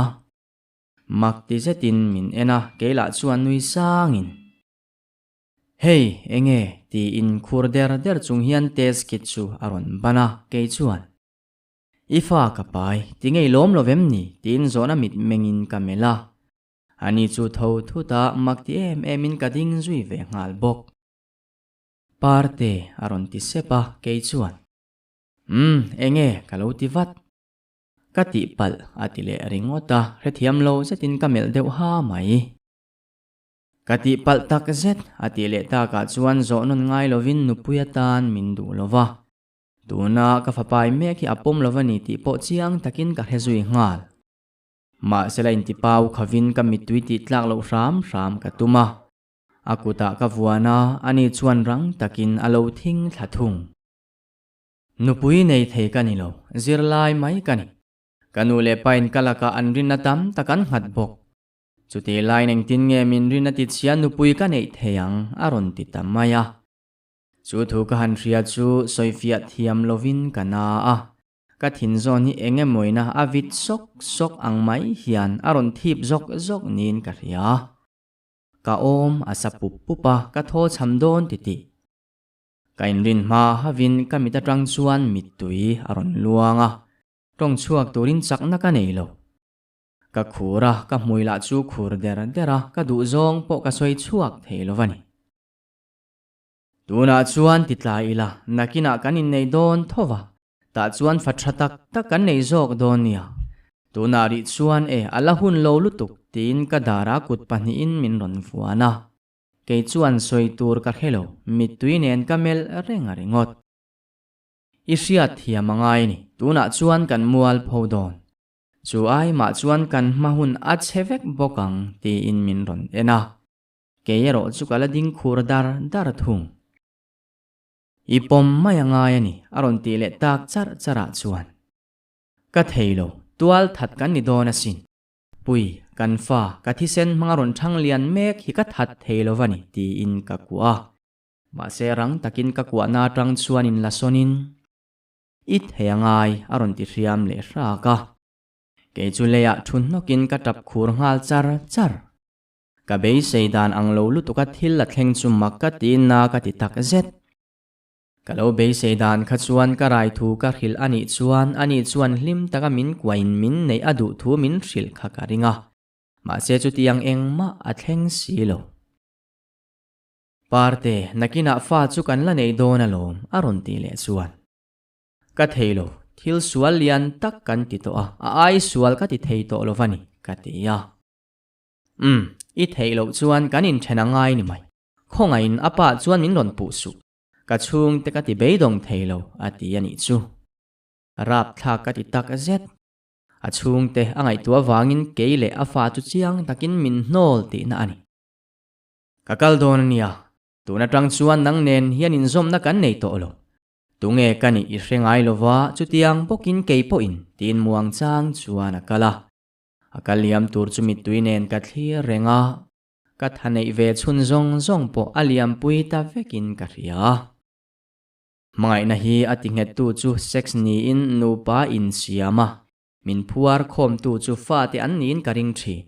Mak ti zetin min en a, kei lah chuan nui sangin, Hei, enge? tiin khur der der chung hian test kit chu a rawn ban a, kei chuan, I fa ka pai, ti ngei lawm lo vem ni? tiin zawhna mit mengin ka melh a. Ani chu tho thut a, mak ti em emin ka ding zui ve nghal bawk. Parte a rawn ti sep a, kei chuan, Umm, enge ka lo ti vat. Ka tihpalh a ti leh ringawt a, hrethiam lo zetin ka melh deuh ha mai. Ka tihpalh tak zet a tih leh takah chuan zawh nawn ngai lovin nupui atan min duh lo va. Tuna ka fapai mek hi a pawm lo va ni tih pawh chiang takin ka hre zui nghal. Mahsela intipau khavin ka mittui tih tlak loh hram hram ka tum a. A kutah ka vuan a, ani chuan rang takin a lo thing thla thung. Nupui nei thei ka ni lo, zirlai mai ka ni. Ka nu leh pain ka lakah an rinna tam tak an nghat bawk. Chutih laiin engtin nge min rinna tichhia nupui ka neih thei ang a rawn ti ta mai a. Chu thu ka han hria chu sawifiah thiam lovin ka na a, ka thin zawn hi eng emawina a vit sawk sawk ang mai hian a rawn thip zawk zawk niin ka hria. Ka awm a sa pup pup a, ka thaw chham dawn titih. Ka inrin hma havin ka mit atang chuan mittui a rawn luang a, tawng chhuak turin chakna ka nei lo. Ka khur a, ka hmui lah chu khur der der a, ka duhzawng pawh ka sawi chhuak thei lo va ni. Tunah chuan ti tlai ila, nakinah kan innei dawn tho va, tah chuan fa tha tak tak kan nei zawk dawn nia. Tunah rih chuan e, a la hun lo lutuk, tiin ka dara kut pahnihin min rawn vuan a. Kei chuan sawi tur ka hre lo, mittui nen ka melh reng a ringawt. I hriat thiam a ngai ni, tunah chuan kan mual pho dawn. Chu ai mah chuan kan hma hun a chhe vek bawk ang, tiin min rawn en a. Kei erawh chu ka la ding khur dar dar thung. I pawm mai a ngai a ni, a rawn tih leh tak charh charh ah chuan. Ka thei lo, tual that kan ni dawn asin. Pui, kan fa, ka thisen hmanga rawn thang lian mek hi ka that thei lo va ni, tiin ka kuah a. Mahse rang takin ka kuahna atang chuan in la sawnin, I thei a ngai, a rawn ti hriam leh hrak a. Kei chu leiah thu hnawkin ka tap khur nghal char char. Ka beisei dan ang lo lutuk a thil la thleng chu mak ka tiin na ka ti tak zet. Ka lo beisei dan kha chuan ka rai thu ka hrilh a nih chuan ani chuan hlim taka min kuain min neih a duh thu min hrilh kha ka ring a. Mahse chutiang engmah a thleng si lo. Parte, nakinah fa chu kan la nei dawn alawm a rawn tih leh chuan. Ka thei lo, thil sual lian tak kan ti tawh a, a ai sual ka ti thei tawh lo va ni, ka ti a. Umm, i theih loh chuan kan inthen a ngai ni mai. Khawngaihin a pa chuan min rawn puh suh. Ka chhungte ka ti beidawng thei lo, a ti a nih chu. Rapthlak ka ti tak zet. A chhungte a ngaihtuah avangin kei leh a fa chu chiang takin min hnawl tihna a ni. Ka kal dawn a nia, tun atang chuan nang nen hian inzawmna kan nei tawh lo. Tunge ka nih i hre ngai lova, chutiang bawkin kei pawhin, tiin muangchang chuan a kal a. A ka liam tur chu mittui nen ka thlir reng a, ka tha neih ve chhun zawng zawng pawh a liampui ta vekin ka hria. Hmangaihna hi a ti nghettu chu sex niin nupa insiam a, min phuar khawmtu chu fate an niin ka ring thin.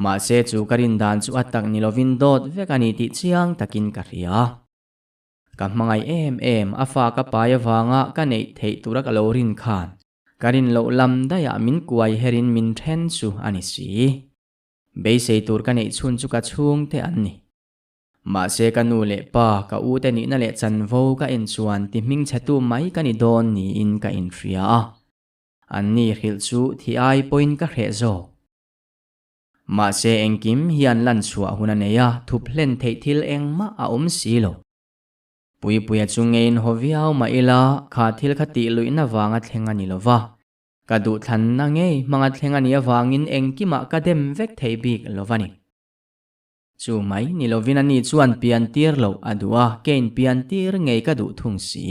Mahse chu ka rin dan chu a tak ni lovin dawt vek a ni tih chiang takin ka hria. Ka hmangaih em em a fa ka pai avanga ka neih theih tura ka lo rin khan ka rin loh lam daihah min kuai herin min then chu a ni si. Beisei tur ka neih chhun chu ka chhungte an ni. Mahse ka nu leh pa, ka u te nihna leh chanvo ka en chuan ti hmingchhetu mai ka ni dawn niin ka inhria a. Anni hrilh chu thi ai pawhin ka hreh zawk. Mahse engkim hian lan chhuah hun a nei a, thup hlen theih thil engmah a awm si lo. Puipuia chu ngeiin haw viau mah ila kha thil kha tih luihna vanga thleng a ni lo va. Ka duhthlanna ngei hmanga thleng a nih avangin engkimah ka dem vek thei bik lo va ni. Chu mai ni lovin ani chuan pian tir loh a duh a, kein pian tir ngei ka duh thung si.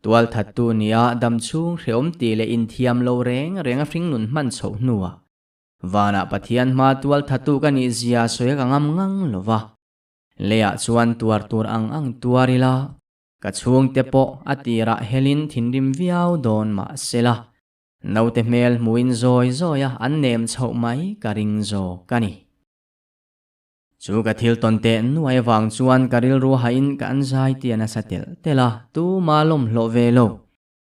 Tualthattu nia damchhung hreawm tih leh inthiam lo reng reng a hringnun hman chhoh hnuah vanah Pathian hma tualthattu ka nih zia sawi a ka ngam ngang lo va. Leiah chuan tuar tur ang ang tuar ila, ka chhungte pawh a tirah helin thinrim viau dawn mah sela, naute hmel hmuin zawi zawia an nem chhoh mai ka ring zawk a ni. Chu ka thil tawn teh nuai avang chuan ka rilru hain ka an zai tia nasa telh telh a, tuma lawm hlawh ve lo.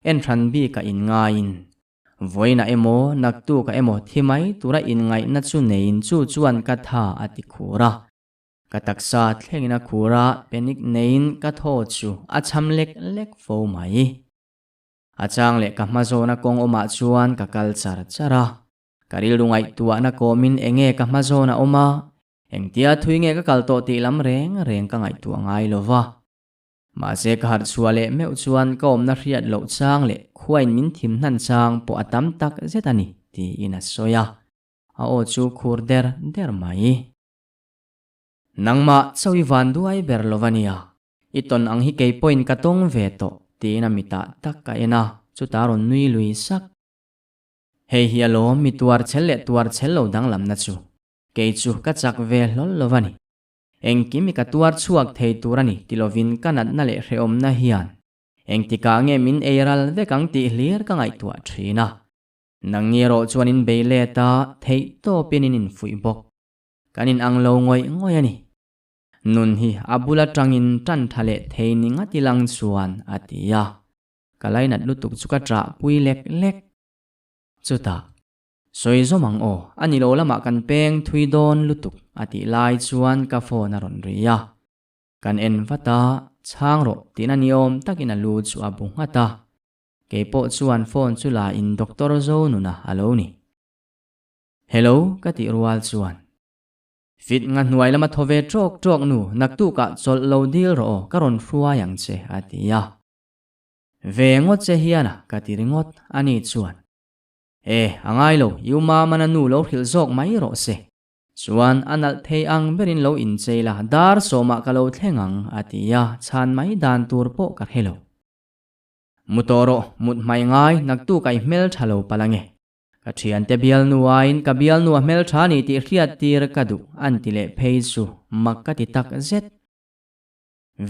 En hran bik a inngaiin. Vawiinah emaw, naktukah emaw thi mai tura inngaihna chu neiin chu chuan ka tha a ti khur a. Ka taksa thlengin a khur a, panic neiin ka thaw chu a cham lek lek fo mai. A chang leh ka hma zawna kawng awmah chuan ka kal char char a. Ka rilru ngaihtuahna kawmin enge ka hma zawn a awm a, engtia thui nge ka kal tawh tih lam reng reng ka ngaihtuah ngai lo va. Mahse ka harh chhuah leh meuh chuan ka awmna hriat loh chang leh khuain min thim hnan chang pawh a tam tak zet a ni, tiin a sawi a. A aw chu khur der der mai. Nangmah chauh i van duai ber lo va nia, i tawn ang hi kei pawhin ka tawng ve tawh, tiin a mitah tak ka en a, chutah a rawn nui lui sak. Hei hi alawm mi tuar chhel leh tuar chhel lo danglamna chu. Kei chu ka chak ve hlawl lo a ni. Engkim i ka tuar chhuak thei tur a ni ti lovin ka natna leh hrehawmna hian engtikah nge min ei ral vek ang tih hlir ka ngaihtuah thin a. Nangni erawh chuan in bei let a, theih tawpin in infuih bawk. Kan in ang lo ngawih ngawih a ni. Nun hi a bul atangin tan tha leh thei ni ngati lang chuan a ti a. Ka lainat lutuk chu ka ṭah pui lek lek. Chutah, Sawi zawm ang aw, a ni lo lamah kan peng thui dawn lutuk a tih lai chuan ka phone a rawn ri a. Kan en vat a, chhang rawh tihna ni awm takin a lu chu a bu nghat a. Kei pawh chuan phone chu la in Doctor Zonuna a lo ni. Hello ka tih rual chuan. Fit nga hnuai lama thaw ve ṭawk ṭawk nu, naktukah chawlh lo dil rawh aw, ka rawn hruai ang che a ti a. Ve ngawt che hian a, ka ti ringawt a ni chuan. E, a ngai lo, i u Mamana nu lo hrilh zawk mai rawh se. Chuan a nalh thei ang berin lo inchei la, dar sawmah ka lo thleng ang, a ti a, chhan mai dan tur pawh ka hre lo. Mu tawh rawh, mut hmai ngai, naktuk a i hmel tha lo palh ange. Ka thiante bialnu aiin ka bialnu a hmel tha ni tih hriat tir ka duh, an ti leh phei chu mak ka ti tak zet.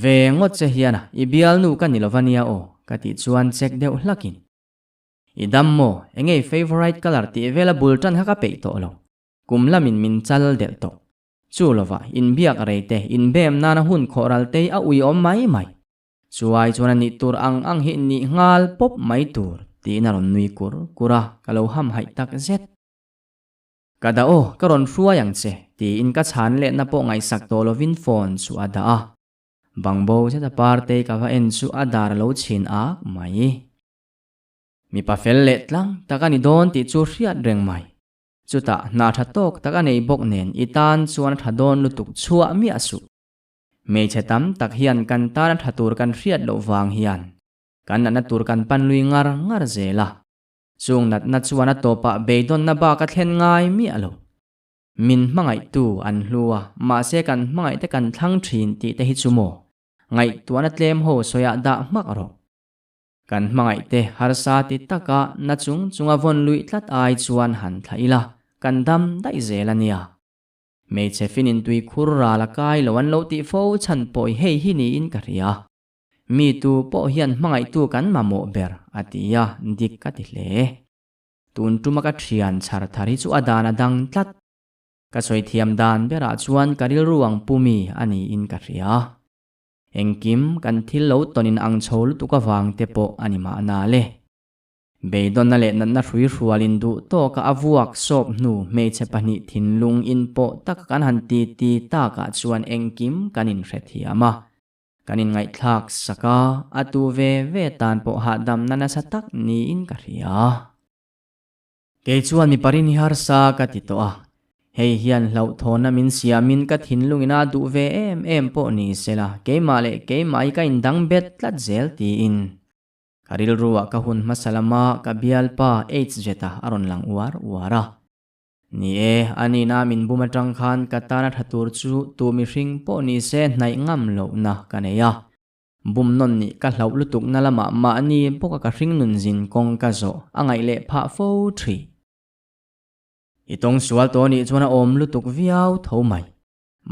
Ve ngawt che hian a, i bialnu ka ni lova nia aw, ka tih chuan check deuh hlakin. I dam maw, enge i favourite colour tih vela bul tan kha ka peih tawh lo. Kum lamin min chal delh tawh. Chu lova, inbiak rei te, inbem nana hun khawh ral te hi a uiawm mai mai. Chuai chuan a nih tur ang ang hi nih nghal pawp mai tur, tiin a rawn nui kur kur a, ka lo hamhaih tak zet. Ka dah aw, ka rawn hruai ang che, tiin ka chhan lehna pawh ngaihsak tawh lovin phone chu a dah a. Bangbo zeta partei ka va en chu a dar a lo chhin ak mai. Mipa fel leh tlang tak a ni dawn tih chu hriat reng mai. Chutah hna tha tawk tak a nei bawk nen i tan chuan a tha dawn lutuk chhuah miah suh. Hmeichhe tam tak hian kan tan a tha tur kan hriat loh vang hian kan natna tur kan pan lui ngar ngar zel a. Chung natna chuan a tawpah beidawnna bak a thlen ngai miah lo. Min hmangaihtu an hlu a, mahse kan hmangaihte kan thlang thin tih te hi chu maw? Ngaihtuahna tlem ho sawiah dah hmak rawh. Kan hmangaihte harsa ti taka na chung chunga vawn luih tlat ai chuan han thlah ila, kan dam daih zel a nia. Hmeichhe finin tui khur ral a kai lo an lo tih fo chhan pawh i hei hi niin ka hria. Mi tu pawh hian hmangaihtu kan mamawh ber, a ti a, dik ka ti hle. Tun tuma ka thian chhar thar hi chu a dan a dang tlat. Ka sawi thiam dan berah chuan ka rilru ang pu mi a niin ka hria. Engkim kan thil lo tawn in ang chho lutuk avang te pawh a ni mahna le. Beidawnna leh natna hrui hrualin duh tawka a vuak sawp hnu hmeichhe pahnih thinlung in pawh taka kan han ti ti takah chuan engkim kan inhrethiam a. Kan inngaihthlak sak a, a tu ve ve tan pawh hahdamna nasa tak niin ka hria. Kei chuan mi parin hi harsa ka ti tawh a, hei hian hlauhthawnna min siamin ka thinlungin a duh ve em em pawh ni sela keimah leh keimah hi ka indang bet tlat zel tiin ka rilruah ka hun hmasa lama ka bialpa HZ-a a rawn lang uar uar a. Ni e, a nina min bum atang khan ka tana tha tur chu tu mihring pawh ni se hnaih ngam lohna ka nei a. Bum nawn nih ka hlauh lutuk na lamah mahni bawka ka hring nun zin kawng ka zawh a ngaih leh phah fo thin. I tawng sual tawh nih chuan a awm lutuk viau tho mai.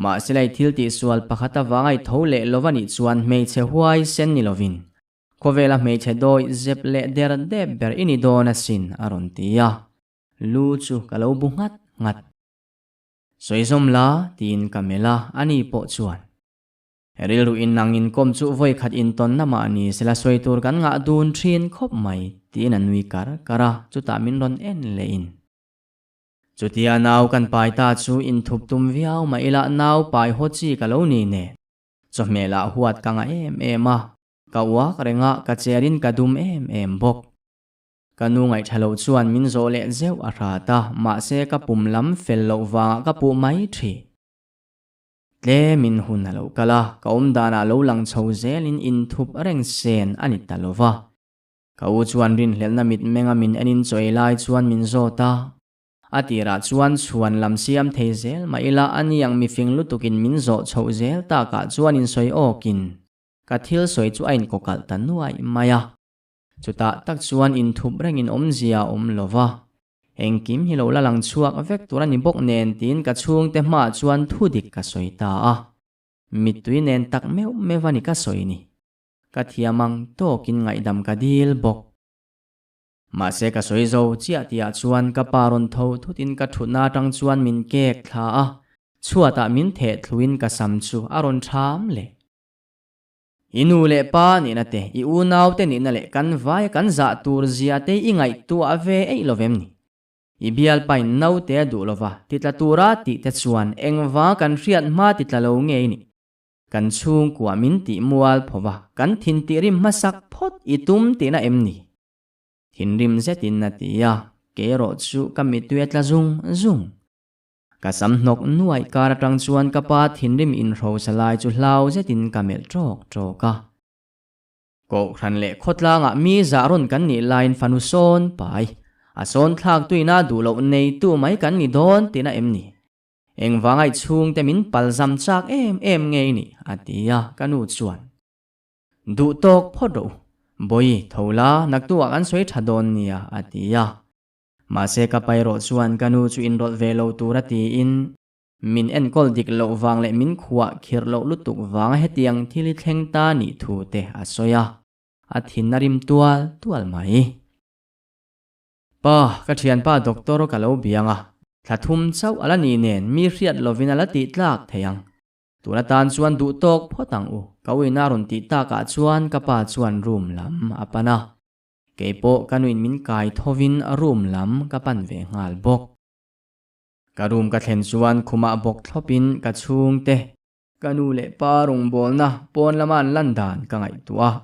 Mahse lai thil tih sual pakhat avanga i tho leh lova nih chuan hmeichhe huai sen ni lovin khawvela hmeichhe dawi zep leh der dep ber i ni dawn asin a rawn ti a, lu chu ka lo bu nghat nghat. Sawi zawm la tiin ka melh a, ani pawh chuan. Rilru in nang inkawm chu vawi khat intawnna mah ni sela sawi tur kan ngah dun thin khawp mai, tiin a nui kar kar a, chutah min rawn en leh in. Chutia nau kan pai ta chu inthup tum viau mah ila nau pai haw chi ka lo ni nen. Chawhmeh lah huat ka ngah em em a, ka uak reng a, ka cher in ka dum em em bawk. Ka nu ngaihṭha loh chuan min zawh leh zeuh a hrat a, mahse ka pum lam fel loh vangah ka puh mai thin. Tlemin hun a lo kal a, ka awm danah lo lang chho zelin inthup reng sen a ni ta lo va. Ka u chuan rinhlelhna mitmenga min enin chawi lai chuan min zawt a. A tirah chuan chhuan lam siam thei zel mah ila a ni ang mifing lutukin min zawh chhoh zel takah chuan insawi awkin ka thil sawi chu a inkawkalh ta nuaih mai a. Chutah tak chuan inthup rengin awmzia a awm lo va. Engkim hi lo la lang chhuak vek tur a ni bawk nen tiin ka chhungte hmaah chuan thu dik ka sawi ta a. Mittui nen tak meuh meuh a ni ka sawi ni. Ka thiam ang tawkin ngaihdam ka dil bawk. Mahse ka sawi zo chiah tihah chuan ka pa rawn tho thutin ka thutna atang chuan min kek thla a, chhuatah min theh thluin ka sam chu a rawn ṭham leh. I nu leh pa nihna te, i unau te nihna leh kan vaia kan zah tur zia te i ngaihtuah ve eih lo vem ni? I bialpain naute a duh lova titla tura tih te chuan engvanga kan hriat hma titla lo ngei ni? Kan chhungkua min tih mual phova kan thin tih rim hmasak phawt i tum tihna em ni? Thinrim zetin a ti a, kei erawh chu ka mittui a tla zung zung. Ka sam hnawk nuaih kar atang chuan ka pa thinrim inhrosa lai chu hlau zetin ka melh tawk tawk a. Kohhran leh khawtlangah mi zah rawn kan nih laiin fanu sawn pai, a sawn thlak tuina duh loh neitu mai kan ni dawn tina em ni? Engvangai chhungte min palzam chak em em ngei ni? a ti a, ka nu chuan. Duh tawk phawt rawh u, Bawi, tho la, naktuah kan sawi tha dawn nia, a ti a. Mahse ka pa erawh chuan ka nu chu inrawlh ve lo tura tiin min enkawl dik loh vang leh min khuah khirh loh lutuk vanga hetiang thil hi thleng ta nih thu te a sawi a, a thin a rim tual tual mai. Pa, ka thianpa doctor ka lo biang a, thla thum chauh a la nih nen mi hriat lovin a la tih tlak thei ang. Tun atan chuan duh tawk phawt ang u, ka uina rawn tih takah chuan ka pa chuan room lam a pan a. Kei pawh ka nuin min kai thovin room lam ka pan ve nghal bawk. Ka room ka thlen chuan khumah bawk thlawpin ka chhungte, ka nu leh pa rawngbawlna pawn lama an lan dan ka ngaihtuah a,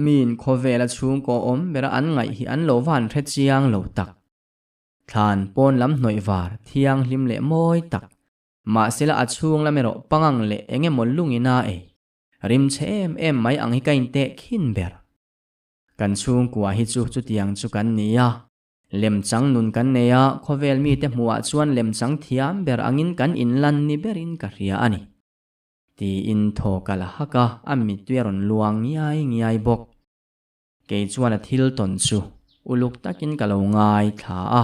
miin khawvela chhungkaw awm bera an ngaih hi an lo van hre chiang lo tak. Thlan pawn lam hnawih var thianghlim leh mawi tak, mahsela a chhung lam erawh pangang leh eng emaw lungin a ei rimchhe em em mai ang hi ka inteh khin ber. Kan chhungkua hi chu chutiang chu kan ni a, lemchang nun kan nei a, khawvel mite hmuhah chuan lemchang thiam ber angin kan inlan ni berin ka hria a ni. Tiin thaw ka la hak a, a mittui a rawn luang ngiai ngiai bawk. Kei chuan a thil tawn chu uluk takin ka lo ngaithla a,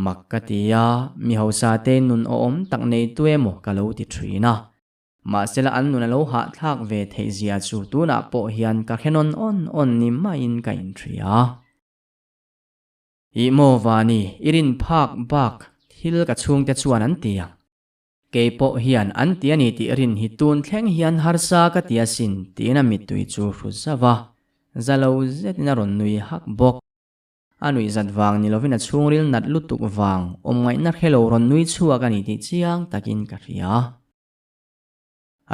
mak ka ti a, mi hausa te nun awhawm tak nei tu emaw ka lo ti thin a. Mahsela an nun a lo hahthlak ve theih zia chu tunah pawh hian ka hre nawn awn awn ni maiin ka inhria. Ih maw Vani, i rin phak bak thil ka chhungte chuan an ti ang. Kei pawh hian an ti a ni tih rin hi tun thleng hian harsa ka ti asin tiin a mittui chu hru zauh a, za lo zetin a rawn nui hak bawk. A nuih zat vang ni lovin a chhungril nat lutuk vang awm ngaihna hre lo rawn nui chhuak a ni tih chiang takin ka hria.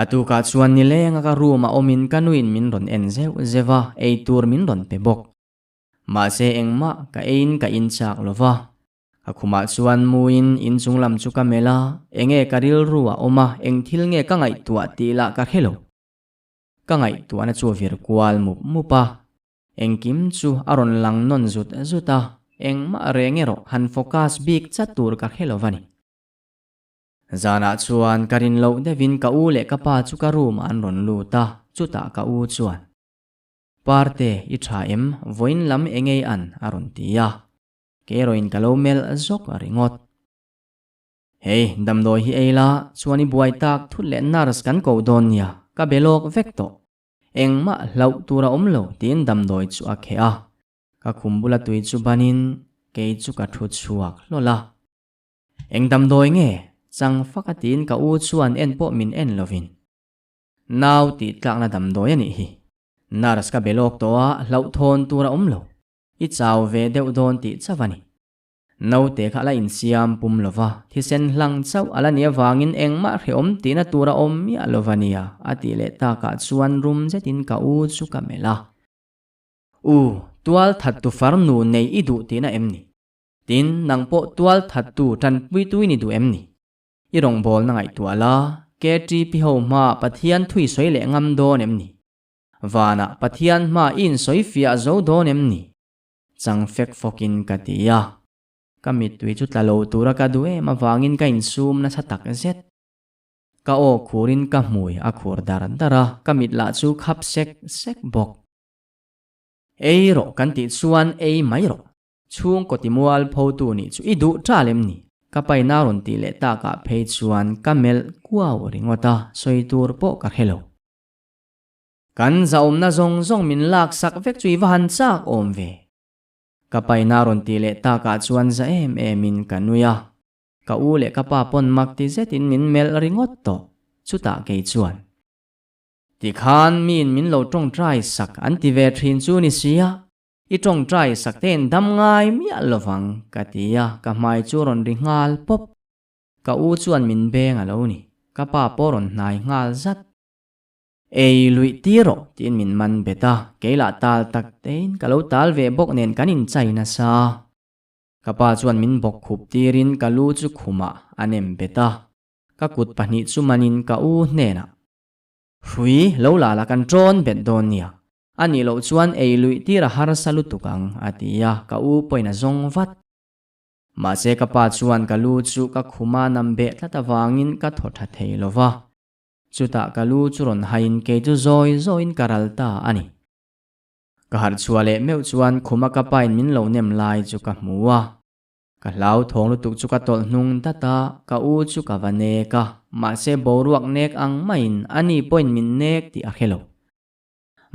A tukah chuan nileng a ka room a awmin ka nuin min rawn en zeuh zeuh a, eitur min rawn pe bawk. Mahse engmah ka eiin ka inchak lo va. Ka khumah chuan muin inchung lam chu ka melh a, enge ka rilru a awm a, eng thil nge ka ngaihtuah tih lah ka hre lo. Ka ngaihtuahna chu a vir kual mup mup a, Engkim chu a rawn lang nawn zut zut a, engmah reng erawh han focus bik chat tur ka hre lo va ni. Zanah chuan ka rin loh deuhin ka u leh ka pa chu ka room ah an rawn lut a, chutah ka u chuan, Parte, i tha em? Vawiin lam engei an? a rawn ti a, kei erawhin ka lo melh zawk ringawt. Hei, damdawi hi ei la, chuan i buai tak thut leh nurse kan koh dawn nia, ka be lawk vek tawh. Engmah hlauh tur a awm lo tiin damdawi chu a kheh a, ka khum bula tui chu banin kei chu ka thu chhuak hlawl a. Eng damdawi nge? Chang fak a tiin ka u chuan en pawh min en lovin. Nau tih tlakna damdawi a nih hi. Nurse ka be lawk tawh a, hlauhthawn tur a awm lo. I chau ve deuh dawn tih chauh a ni. Naute kha a la insiam pum lo va, thisen hlang chauh a la nih avangin engmah hrehawm tihna tur a awm miah lo va nia, a tih leh takah chuan rum zetin ka u chu ka melh a. U, tual thattu farnu nei i duh tihna em ni? Tin, nang pawh tual thattu tanpuitu i ni duh em ni? I rawngbawlna ngaihtuah la, KTP ho hmaah Pathian thui sawi leh ngam dawn em ni? Vanah Pathian hmaah i insawi fiah zo dawn em ni? Chang fek fawkin ka ti a. Ka mittui chu tla lo tura ka duh em avangin ka insum nasa tak zet. Ka aw khurin ka hmui a khur dar dar a, ka mit lah chu khap sek sek bawk. Ei rawh kan tih chuan ei mai rawh. Chhungkaw timual photu nih chu i duh ṭal em ni? Ka paina rawn tih leh takah phei chuan ka melh kuau ringawt a, sawi tur pawh ka hre lo. Kan zahawmna zawng zawng min laksak vek chu i va han chak awm ve. Ka paina rawn tih leh takah chuan za em emin ka nui a. Ka u leh ka pa pawn mak ti zetin min melh ringawt tawh. Chutah kei chuan. Tikhan miin min lo tawngtai sak an ti ve thin chu ni sia. I tawngtai sak tein dam ngai miah lovang ka ti a, ka hmai chu rawn ri nghal pawp. Ka u chuan min beng a lo ni. Ka pa pawh rawn hnai nghal zat. Ei luih tir rawh tiin min man bet a, kei lah tal tak tein ka lo tal ve bawk nen kan inchai nasa. Ka pa chuan min bawk khup tirin ka lu chu khumah a nem bet a, ka kut pahnih chu manin ka u hnenah, Hrui, lo la la kan ṭawn bet dawn nia, a nih loh chuan ei luih tir a harsa lutuk ang a ti a, ka u pawhin a zawng vat. Mahse ka pa chuan ka lu chu ka khuma nam beh tlat avangin ka thaw ṭha thei lo va. Chutah ka lu chu rawn haiin kei chu zawi zawiin ka ral ta a ni. Ka harh chhuah leh meuh chuan khuma ka pain min lo nem lai chu ka hmu a. Ka hlau thawng lutuk chu ka tawlh hnung dat a, ka u chu ka va nek a, mahse boruak nek ang maiin ani pawhin min nek tih a hre lo.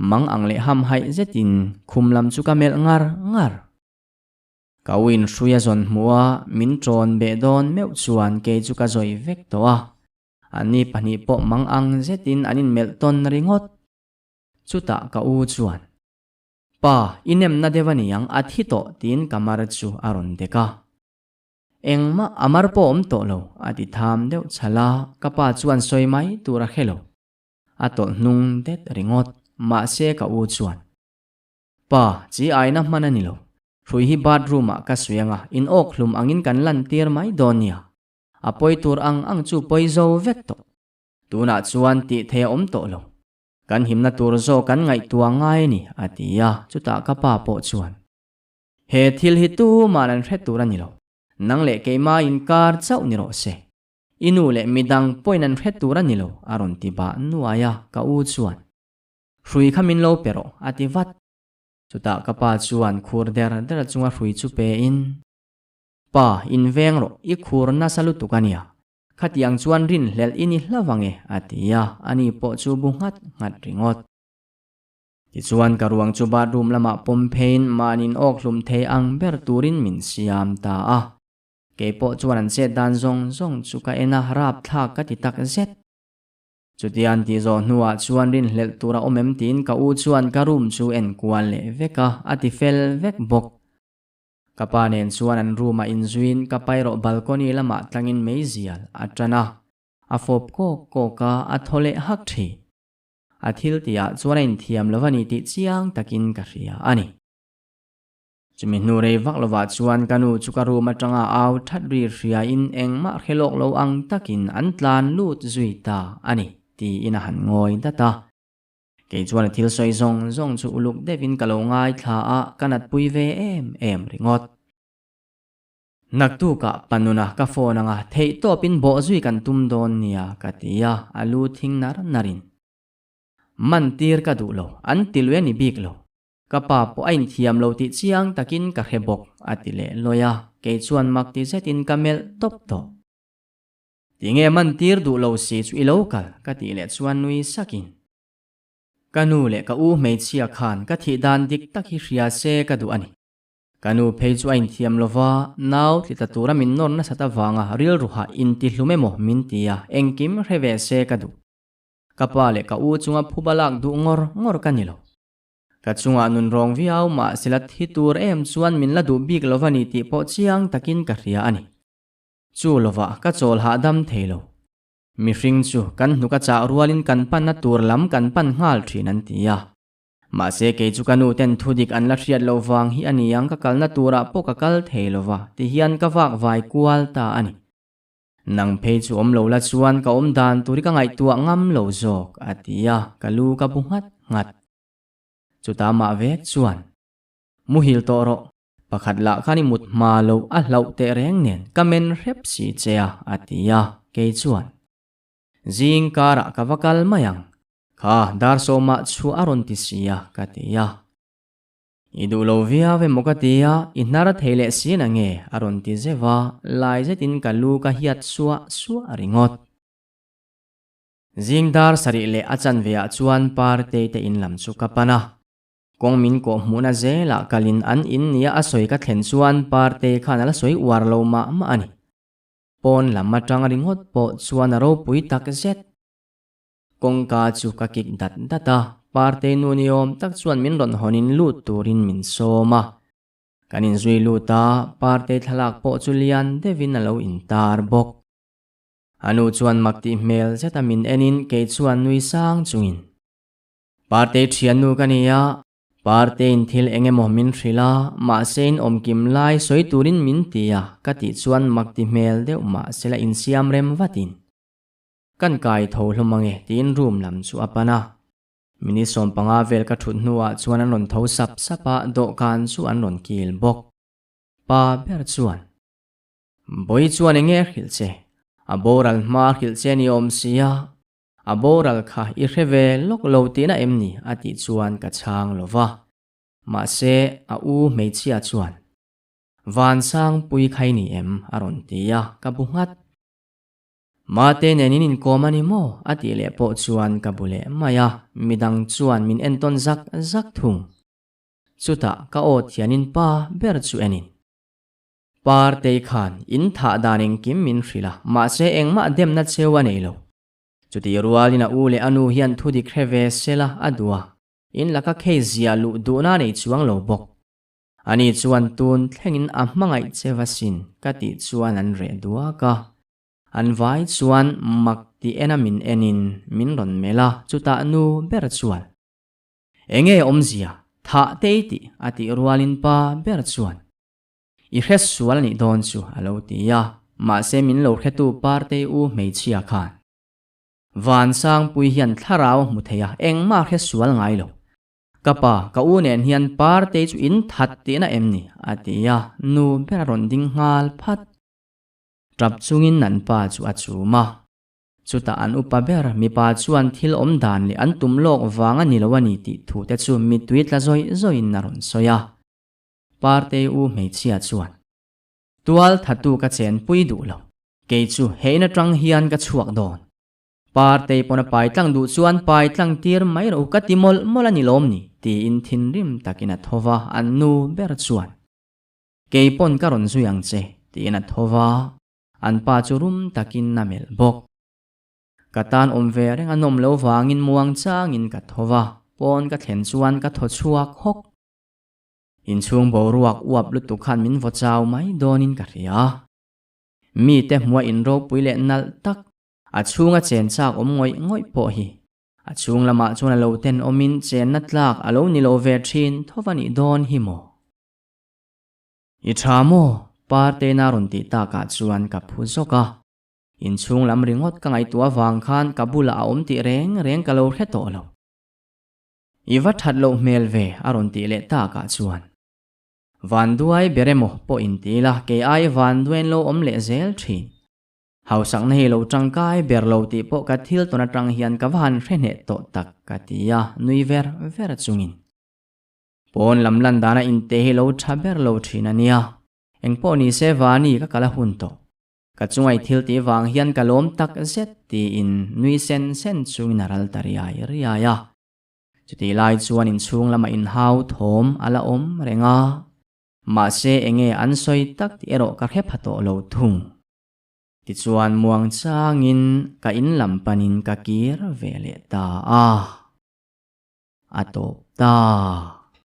Mang ang leh hamhaih zetin khum lam chu ka melh ngar ngar. Ka u inhrui a zawn hmuh a, min ṭawn beh dawn meuh chuan kei chu ka zawi vek tawh a. Anni pahnih pawh mang ang zetin an inmelh tawn ringawt. Chutah ka u chuan, Pa, i nemna deuh a niang, a thi tawh, tiin ka mar chu a rawn dek a. Engmah a mar pawh awm tawh lo, a ti tham deuh chhal a, ka pa chuan sawi mai tur a hre lo. A tawlh hnung det ringawt, mahse ka u chuan, Pa, chi aina hman a ni lo. Hrui hi bathroom ah ka suih ang a, in awk hlum angin kan lantir mai dawn nia. A pawi tur ang ang chu pawi zo vek tawh. Tunah chuan tih thei a awm tawh lo. Kan himna tur zawk kan ngaihtuah ngai a ni, a ti a, chutah ka pa pawh chuan, He thil hi tuman an hre tur a ni lo. Nang leh keimah inkar chauh ni rawh se. I nu leh midang pawhin an hre tur a ni lo, a rawn ti bah nuai a, ka u chuan, Hrui kha min lo pe rawh, a ti vat. Chutah ka pa chuan khur der der chunga hrui chu pein, Pa, inveng rawh, i khur nasa lutuk a nia. Khatiang chuan rinhlelh i ni hlauh ang e, a ti a, ani pawh chu bu nghat nghat ringawt. Tichuan ka ruang chu bathroom lamah pawm pheiin mahniin awk hlum thei ang ber turin min siam ta a. Kei pawh chuan an chet dan zawng zawng chu ka en a, rapthlak ka ti tak zet. Chutia an tih zawh hnuah chuan rinhlelh tur a awm em tiin ka u chuan ka room chu en kual leh vek a, a ti fel vek bawk. Ka pa nen chuan an room ah inzuiin ka pa erawh balcony lamah tlangin meizial a tan a, a fawp kawk kawk a, a thaw leh hak thin. A thil tihah chuan a inthiam lo a ni tih chiang takin ka hria a ni. Chumi hnu rei vak lovah chuan ka nu chu ka room atanga au that ri hriain engmah hre lawk lo ang takin an tlan lut zui ta a ni tiin a han ngawi dat a. Kei chuan a thil sawi zawng zawng chu uluk deuhin ka lo ngaithla a, ka natpui ve em em ringawt. Naktukah panuna ka phone anga theihtawpin bawhzui kan tum dawn nia ka ti a, a lu thing nar narin. Man tir ka duh lo, an ti lui a ni bik lo. Ka pa pawh a inthiam lo tih chiang takin ka hre bawk, a ti leh lawi a, kei chuan mak ti zetin ka melh tawp tawh. Tinge man tir duh lo si chu i lo kal, ka tih leh chuan nui sakin. Ka nu leh ka u hmeichhia khan ka thih dan dik tak hi hria se ka duh a ni. Ka nu phei chu a inthiam lo va, nau tli ta tura min nawr nasat avanga rilruha intihlum emaw min ti a, engkim hre ve se ka duh. Ka pa leh ka u chunga phuba lak duh ngawr ngawr ka ni lo. Ka chungah nun rawng viau mah sela thi tur em chuan min la duh bik lo va ni tih pawh chiang takin ka hria a ni. Chu lovah ka chawl hahdam thei lo. Mihring chu kan hnuk a chah rualin kan panna tur lam kan pan nghal thin an ti a. Mahse kei chu ka nu ten thu dik an la hriat loh vang hi a ni ang ka kalna turah pawh ka kal thei lo va ti hian ka vak vai kual ta a ni. Nang phei chu awm lo la chuan ka awm dan tur hi ka ngaihtuah ngam lo zawk a ti a, ka lu ka bu nghat nghat. Chutah mah vek chuan, Muhil tawh rawh, pakhat lah khan i mut hma lo a hlauh teh reng nen ka men hrep si che a, a ti a, kei chuan, Zing karah ka va kal mai ang, kha dar sawmah chhuah a rawn ti si a, ka ti a. I duh lo viau emaw ka ti a, i hnar thei leh si na nge? a rawn ti zeuh a, lai zetin ka lu ka hiat suah suah ringawt. Zing dar sarih leh a chanve ah chuan Partei te in lam chu ka pan a. Kawng min kawh hmuhna zelah kalin an in nia a sawi ka thlen chuan Partei khan a la sawi uar lo mah mah a ni. Pawn lam atang ringawt pawh chuan a ropui tak zet. Kawngka chu ka kik dat dat a, Partei nu ni awm tak chuan min rawn hawnin lut turin min sawm a. Kan inzui lut a, Partei thlalak pawh chu lian deuhin a lo intar bawk. A nu chuan mak tih hmel zeta min enin kei chuan nui sang chungin, Partei thiannu ka ni a, Parteiin thil eng emaw min hrilh a, mahse in awmkim lai sawi turin min ti a ka tih chuan mak ti hmel deuh mahse la insiam rem vatin kan kai tho hlawm ange tiin room lam chu a pan a. Minute 15 vel ka thut hnuah chuan an rawn tho sap sap a, dawhkan chu an rawn kil bawk. Pa ber chuan. Bawi chuan enge a hrilh che? A boral hma a hrilh che ni awm sia, a boral kha i hre ve lawk lo tihna em ni? a tih chuan ka chhang lo va. Mahse, a u hmeichhia chuan, Vansangpui kha i ni em? a rawn ti a, ka bu nghat. Mate nen in inkawm a ni maw? a tih leh pawh chuan ka bu leh mai a, midang chuan min entawn zak zak thung. Chutah ka aw thianin pa ber chu enin. Partei khan in thah dan engkim min hrilh a, mahse engmah demna cheu a nei lo. Chutih rualin a u leh a nu hian thu dik hre ve sela a duh a, in laka khei zia luh duhna a nei chuang lo bawk. Ani chuan tun thlengin a hmangaih che va sin ka tih chuan an reh duak a. An vai chuan mak tih ena min enin min rawn melh a, chutah nu ber chuan, Enge awmzia, thah tei tih a tih rualin pa ber chuan, I hre sual a nih dawn chu a lo ti a, mahse min lo hretu Partei u hmeichhia khan Vansangpui hian thlarau a hmu thei a, engmah a hre sual ngai lo. Ka pa, ka u nen hian Partei chu in that tihna em ni? a ti a, nu ber a rawn ding nghal phat. Tap chungin an pa chu a chum a, chutah an upa ber mipa chuan thil awm dan leh an tum lawk vang a ni lo a ni tih thu te chu mittui tla zawih zawihin a rawn sawi a. Partei u hmeichhia chuan, Tual thatu ka chenpui duh lo, kei chu heina tang hian ka chhuak dawn. Partei pawn a pai tlang duh chuan pai tlang tir mai rawh u ka ti mawlh mawlh a ni lawm ni? tiin thinrim takin a tho va, an nu ber chuan, Kei pawn ka rawn zui ang che, Tiin a tho va, an pa chu rum takin a melh bawk. Ka tan awm ve reng a nawm lo vangin muang changin ka tho va, pawn ka thlen chuan ka thaw chhuak hawk. Inchhung boruak uap lutuk khan min vaw chau mai dawnin ka hria. Mite hmua inropui leh nalh tak, a chhunga chen chak awm ngawih ngawih pawh hi A chhung lamah chuan a lo tenawmin chenna tlak a lo ni lo ve thin tho va nih dawn hi maw? I tha maw? Parteina rawn tih takah chuan ka phu zawk a. Inchhung lam ringawt ka ngaihtuah avang khan ka bulah a awm tih reng reng ka lo hre tawh lo. I va that loh hmel ve a rawn tih leh takah chuan. Vanduai ber emaw pawh inti ila kei ai vanduain lo awm leh zel thin. Hausakna hi lo tangkai ber lo tih pawh ka thil tawn atang hian ka va han hre hneh tawh tak ka ti a, nui ver ver chungin. Pawn lam lan dana inte hi lo tha ber lo thin a nia. Engpawh ni se Vani ka kal a hun tawh. Ka chungai thil tih vang hian ka lawm tak zet tiin nui sen sen chungin a ral ta riai riai a. Chutih lai chuan inchhung lama inhau thawm a la awm reng a. Mahse enge an sawi tak tih erawh ka hre pha tawh lo thung. Tichuan muang changin ka in lam panin ka kir ve leh ta a, a tawp ta.